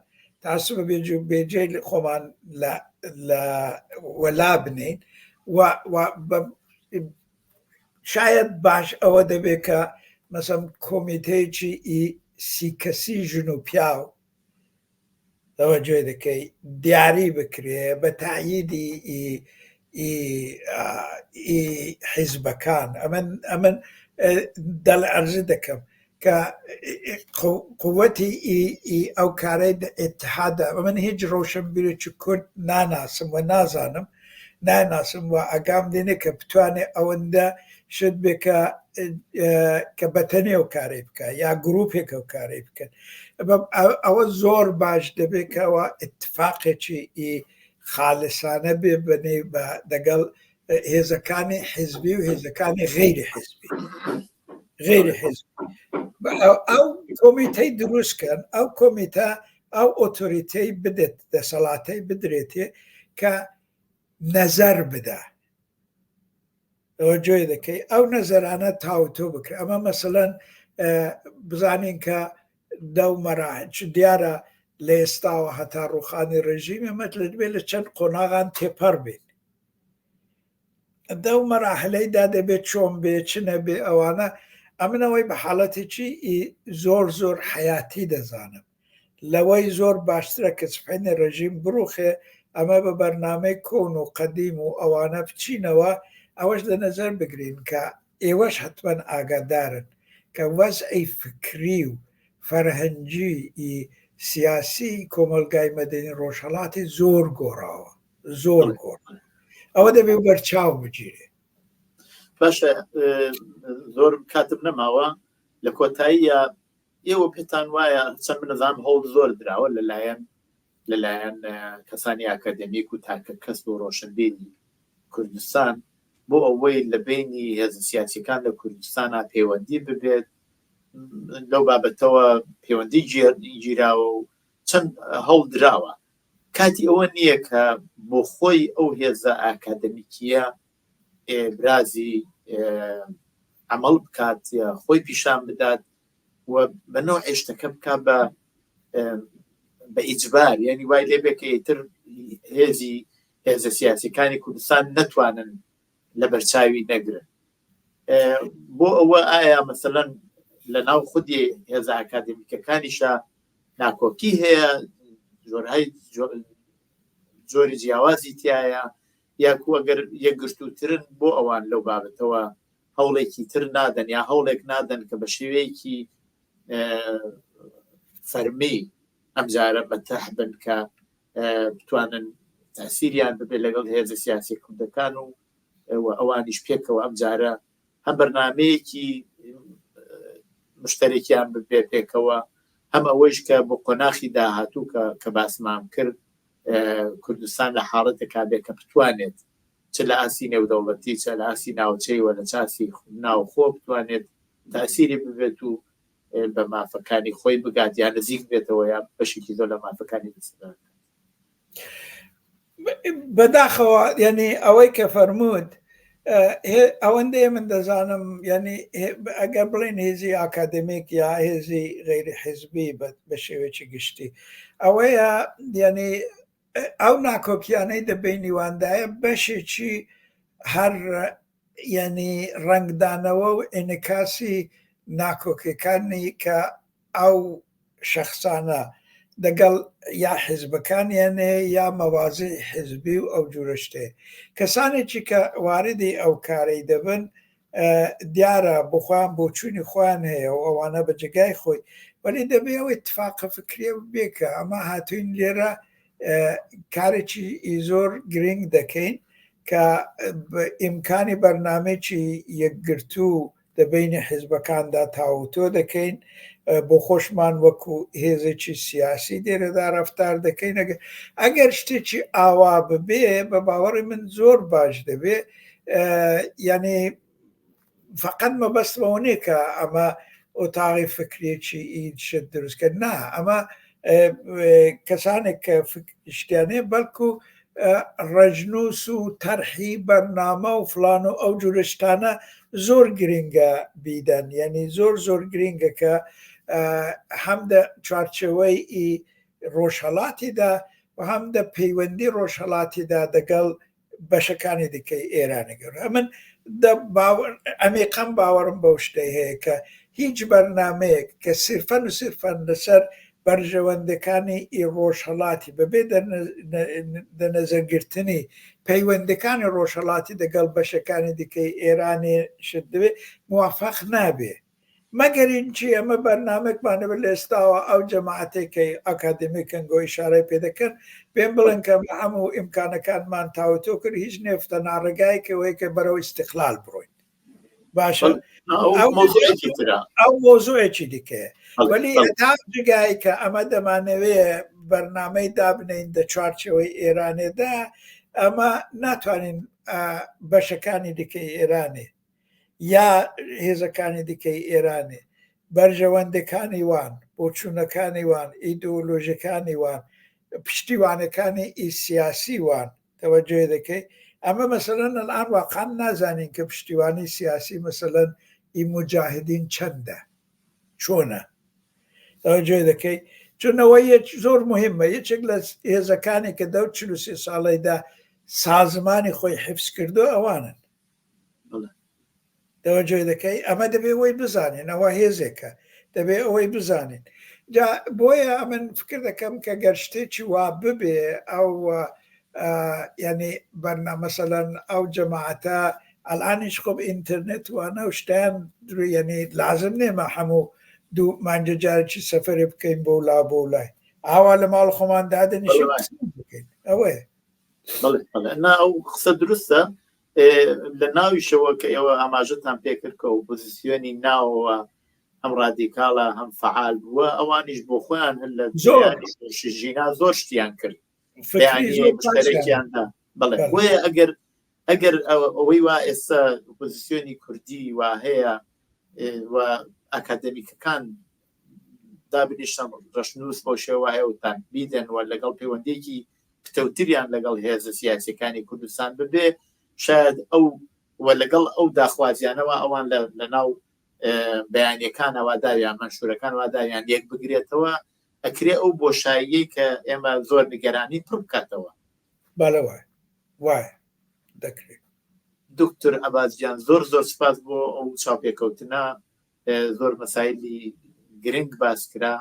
تاسبە بێجو بێجێ خۆمان لە لە وەلا بنین و شاید باش ئەوە دەبێت کە مەسەم کۆمیتەیەکی ئی سی کەسی ژن و پیاو تەوەجۆی دەکەی دیاری بکرێ بە تەعیدی ئی ئی ئی حیزبەکان ئەمن ئەمن دەڵ عەرز دەکەم کە قوتی ئی ئی ئەو کارەی ئیتحادە ئەمن هیچ ڕۆشنبیرێکی کورد ناناسم و نازانم ناناسم و ئاگام لێ کە بتوانێ ئەوەندە شت بێ کە کە بەتەنێ ئەو کارەی بکە یا گروپێک ئەو کارەی بکەن ئەوە زۆر باش دەبێت کە ئەوە ئیتفاقێکی ئی خالصانە بێ بەنێ بە دەگەڵ هێزەکانی حیزبی و هێزەکانی غەیری حیزبی غەیری حیزبی ئەو کۆمیتەی دروستکەن ئەو کۆمیتە ئەو ئۆتۆریتەی بدێت دەسەڵاتەی بدرێتێ کە نەزەر بدا تەوەجۆی دەکەی ئەو نەزەرانە تاوتۆ بکرێ ئەمە مەسەلەن بزانین کە دەو مەراحل چ دیارە لە ئێستاوە هەتا ڕوخانی ڕێژیم ئێمە دەبێت لە چەند قۆناغان تێپەڕ بین دەو مەراحلەیدا دەبێت چۆن بێ چ نەبێ ئەوانە ئەمنەوەی بە حاڵەتێکی زۆر زۆر حەیاتی دەزانم لەوەی زۆر باشترە کە سبحێنێ ڕێژیم بڕوخێ ئەمە بە بەرنامەی کۆن و قەدیم و ئەوانە بچینەوە ئەوەش لە نەزەر بگرین کە ئێوەش حەتمەن ئاگادارن کە وەزعی فکری و فەرهەنگی ی سیاسی کۆمەڵگای مەدەنی ڕۆژهەڵاتی زۆر گۆڕاوە زۆر گۆڕاوە ئەوە دەبێ بەرچاو بگیرێ. باشە زۆر کاتم نەماوە لە کۆتاییە ئێوە پێتان وایە چەند من نەزانم هەوڵ زۆر دراوە لەلایەن لەلایەن کەسانی ئاکادمیک و تاکە کەس و ڕۆشنبیری کوردستان بۆ ئەوەی لە بینی هێزە سیاسیەکان لە کوردستانە پەیوەندی ببێت لەو بابەتەوە پەیوەندی گیراوە و چەند هەوڵ دراوە کاتی ئەوە نییە کە بۆ خۆی ئەو هێزە ئاکادمیکیە برازی عمل بکات خۆی پیشان بدات و بە نەوعێ شتەکە بکا بە بە ئیجبار یعنی وای لێ بێ کە ئیتر هێزی هێزە سیاسەکانی کوردستان نەتوانن لە بەرچاوی نەگرن بۆ ئەوە ئایا مەسەلەن لە ناو خودی هێزە ئاکادمیکەکانیشە ناکۆکی هەیە جۆرهای جۆری جیاوازی تایە یاکو ئەگەر یەکگرتووترن بۆ ئەوان لەو بابەتەوە هەوڵێکی تر نادەن یا هەوڵێک نادەن کە بە شێوەیەکی فەرمی ئەمجارە مەترح بن کە بتوانن تاسیریان ببێت لەگەڵ هێزە سیاسی کوردەکان و ئەوانیش پێکەوە ئەمجارە هەم بەرنمەیەکی مشتەرێکیان ببێ پێکەوە هەم ئەوەیش کە بۆ قۆناخی داهاتوو کە کە باسمان کرد کوردستان لە حاڵەتێکا بێ کە بتوانێت چ لە ئاستی نێودەوڵەتی چ لە ئاستی ناوچەی و لە چاسی ناوخۆ بتوانێت تاسیری ببێت و بە مافەکانی خۆی بگات یا نزیک بێتەوە یا بەشێکی زۆر لە مافەکانی دەستبەر بەداخەوە یعنی ئەوەی کە فەرمووت ئەوەندەیە من دەزانم یعنی ئەگەر بڵێن هێزی ئاکادمیک یا هێزی غەیری حیزبی بە شێوەیەکی گشتی ئەوەیە یعنی ئەو ناکۆکیانەی دە بەینیواندایە بەشێکی هەر یعنی ڕەنگدانەوە و ئینکاسی ناکۆکیەکانی کە ئەو شەخسانە دەگەڵ یا حیزبەکانیان هەیە یا مەوازیعی حیزبی و ئەو جورە شتێ. کەسانێکی کە واردی ئەو کارەی دەبن دیارە بۆ خۆیان بۆچوونی خۆیان هەیە و ئەوانە بە جێگای خۆی وەلی دەبێ ئەو ئیتفاقە فکریە بێ کە ئەمە هاتوین لێرە کارێکی زۆر گرنگ دەکەین کە ئیمکانی بەرنامەیەکی یەکگرتوو لە بەینی حیزبەکاندا تاوتۆ دەکەین، بۆ خۆشمان وەکو هێزێکی سیاسی لێرەدا ڕەفتار دەکەین، ئەگەر شتێکی ئاوا ببێ بە باوەڕی من زۆر باش دەبێ، یعنی فقط مەبەستم ئەوە نییە کە ئەمە ئۆتاقی فکرێکی شت دروست کرد، نا ئەمە کەسانێک کە شتیان هەیە بەڵکو ڕەشنووس و تەرحی بەرنامە و فڵان و ئەو جورە شتانە زۆر گرینگە بیدەن یعنی زۆر زۆر گرینگە کە هەم دە چوارچێوەی ئی ڕۆژهەڵاتیدا و هەم دە پەیوەندی ڕۆژهەڵاتیدا دەگەڵ بەشەکانی دیکەی ئێرانی گەورە ئەمن ئەمیقەم باوەڕم بەو شتەی هەیە کە هیچ بەرنمەیەک کە سیرفەن و سیرفەن لەسەر بەرژەوەندەکانی ئی ڕۆژهەڵاتی بەبێ دەنەزەرگرتنی پەیوەندەکانی ڕۆژهەڵاتی دەگەڵ بەشەکانی دیکەی ئێرانی شت دەبێ موافق نابێ مەگەر اینچی ئەمە بەرنامەکمان هەبێت لە ئێستاوە ئەو جەماعەتەی کە ئەکادێمیکن گۆ ئیشارەی پێ دەکەن پێم بڵێن کە ئەمە هەموو ئیمکانەکانمان تاوتۆ کرد هیچ نێفتە ناڕێگایەک ئەوەیە کە بەرەو ئیستقلال بڕۆین باشە ئەو مەوزوعێکی ترە ئەو مەوزوعێکی دیکەیە وەلی تا جێگای کە ئەمە دەمانەوێ بەرنامەی دابنین دە چوارچێوەی ئێرانێدا ئەمە ناتوانین بەشەکانی دیکەی ئێرانێ یا هێزەکانی دیکەی ئێرانێ، بەرژەوەندەکانی وان، بۆچوونەکانی وان، ئیدۆلۆژیەکانی وان، پشتیوانەکانی ئی سیاسی وان، تەوەجۆ دەکەی؟ ئەمە مەسەلەن ئەلئان واقعەن نازانین کە پشتیوانی سیاسی مەسەلەن ئی موجاهدین چەندە، چۆنە؟ تەوەجۆ دەکەی؟ چون ئەوە یەک زۆر مهمە، یەکێک لە هێزەکانی کە دەو 43 ساڵەیدا سازمانی خۆی حفز کردو ئەوانن. تەوەجۆ دەکەی ئەمە دەبێ ئەوەی بزانین ئەوە هێزێکە دەبێ ئەوەی بزانین جا بۆیە ئەمن فکر دەکەم کە گەر شتێکی وا ببێ ئەو ینی بەرنا مەسەلەن ئەو جەماعەتە ئەلانیش خۆ ئینتەرنێت وانە و شتیان یعنی لازم نێمە هەموو دوو مانجە جارێکی سەفەرێ بکەین بۆ لا بۆ لای ئاوا لە ماڵ خۆمان دادەنیشین بکەین ئەوەیە نا ئەو قسە دروستە لە ناویشەوە کە ئێوە ئاماژەتان پێکرد کە ئۆپۆزیسیۆنی ناوەوە هەم ڕادیکاڵە هەم فعال بووە ئەوانیش بۆ خۆیان هەر لە ژینا زۆر شتیان کرد مشتەرەکیاندا بەڵێ بۆیە ئەگەر ئەگەر ئەوەی وا ئێستا ئۆپۆزیسیۆنی کوردی وا هەیە و ئاکادمیکەکان دابنیشن ڕەشنووس بەو شێوە هەیە وتان بیدەن و لەگەڵ پەیوەندێکی پتەوتریان لەگەڵ هێزە سیاسەکانی کوردستان ببێ شاید ئەو و لەگەڵ ئەو داخوازیانەوە ئەوان لە ناو بەیانەکانەوە داویان منشورەکان وا داویان یەک بگرێتەوە ئەکرێ ئەو بۆشاییەی کە ئێمە زۆر نیگەرانی پڕ بکاتەوە. بەڵێ وایە وایە دەکرێت. دکتۆر عەباس گیان زۆر زۆر سپاس بۆ ئەو چاوپێکەوتنە زۆر مەسایلی گرنگ باس کرا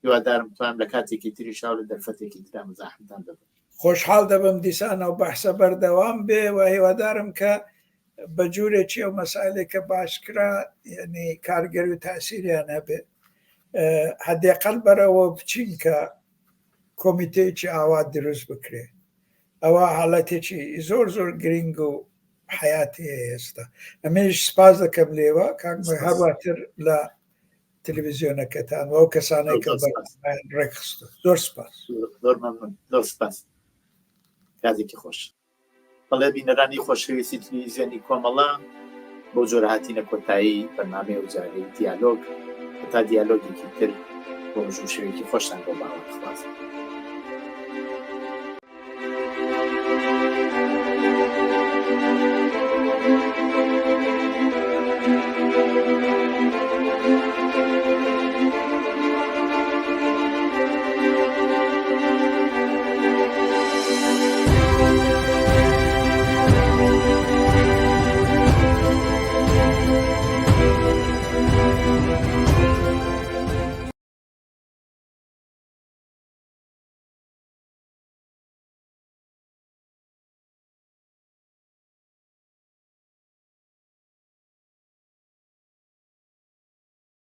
هیوادارم بتوانم لە کاتێکی تریشا و لە دەرفەتێکی ترا مزاحمتان دەبم. خۆشحاڵ دەبم دیسان ئەو بەحسە بەردەوام بێ و هیوادارم کە بە جورێکی ئەو مەسایلەی کە باس کرا یعنی کارگەری و تاسیریان هەبێ حدێقەل بەرەوە بچین کە کۆمیتەیەکی ئاوا دروست بکرێ ئەوە حاڵەتێکی زۆر زۆر گرنگ و حیاتی هەیە ئێستا ئەمەیش سپاس دەکەم لێوە کاک هەرواتر لە تەلەڤیزیۆنەکەتان و ئەو کەسانەی کە ڕێکخستو زۆر سپاس زۆر مەمنون زۆر سپاس کاتێکی خۆش بەڵێ بینەرانی خۆشەویستی تلویزیۆنی کۆمەڵە بەو جۆرە هاتینە کۆتایی بەرنامەی ئەوجارەی دیالۆگ هەتا دیالۆگێکی تر بۆ مژوو شەوێکی خۆشتان بۆ باوەڕخوازم.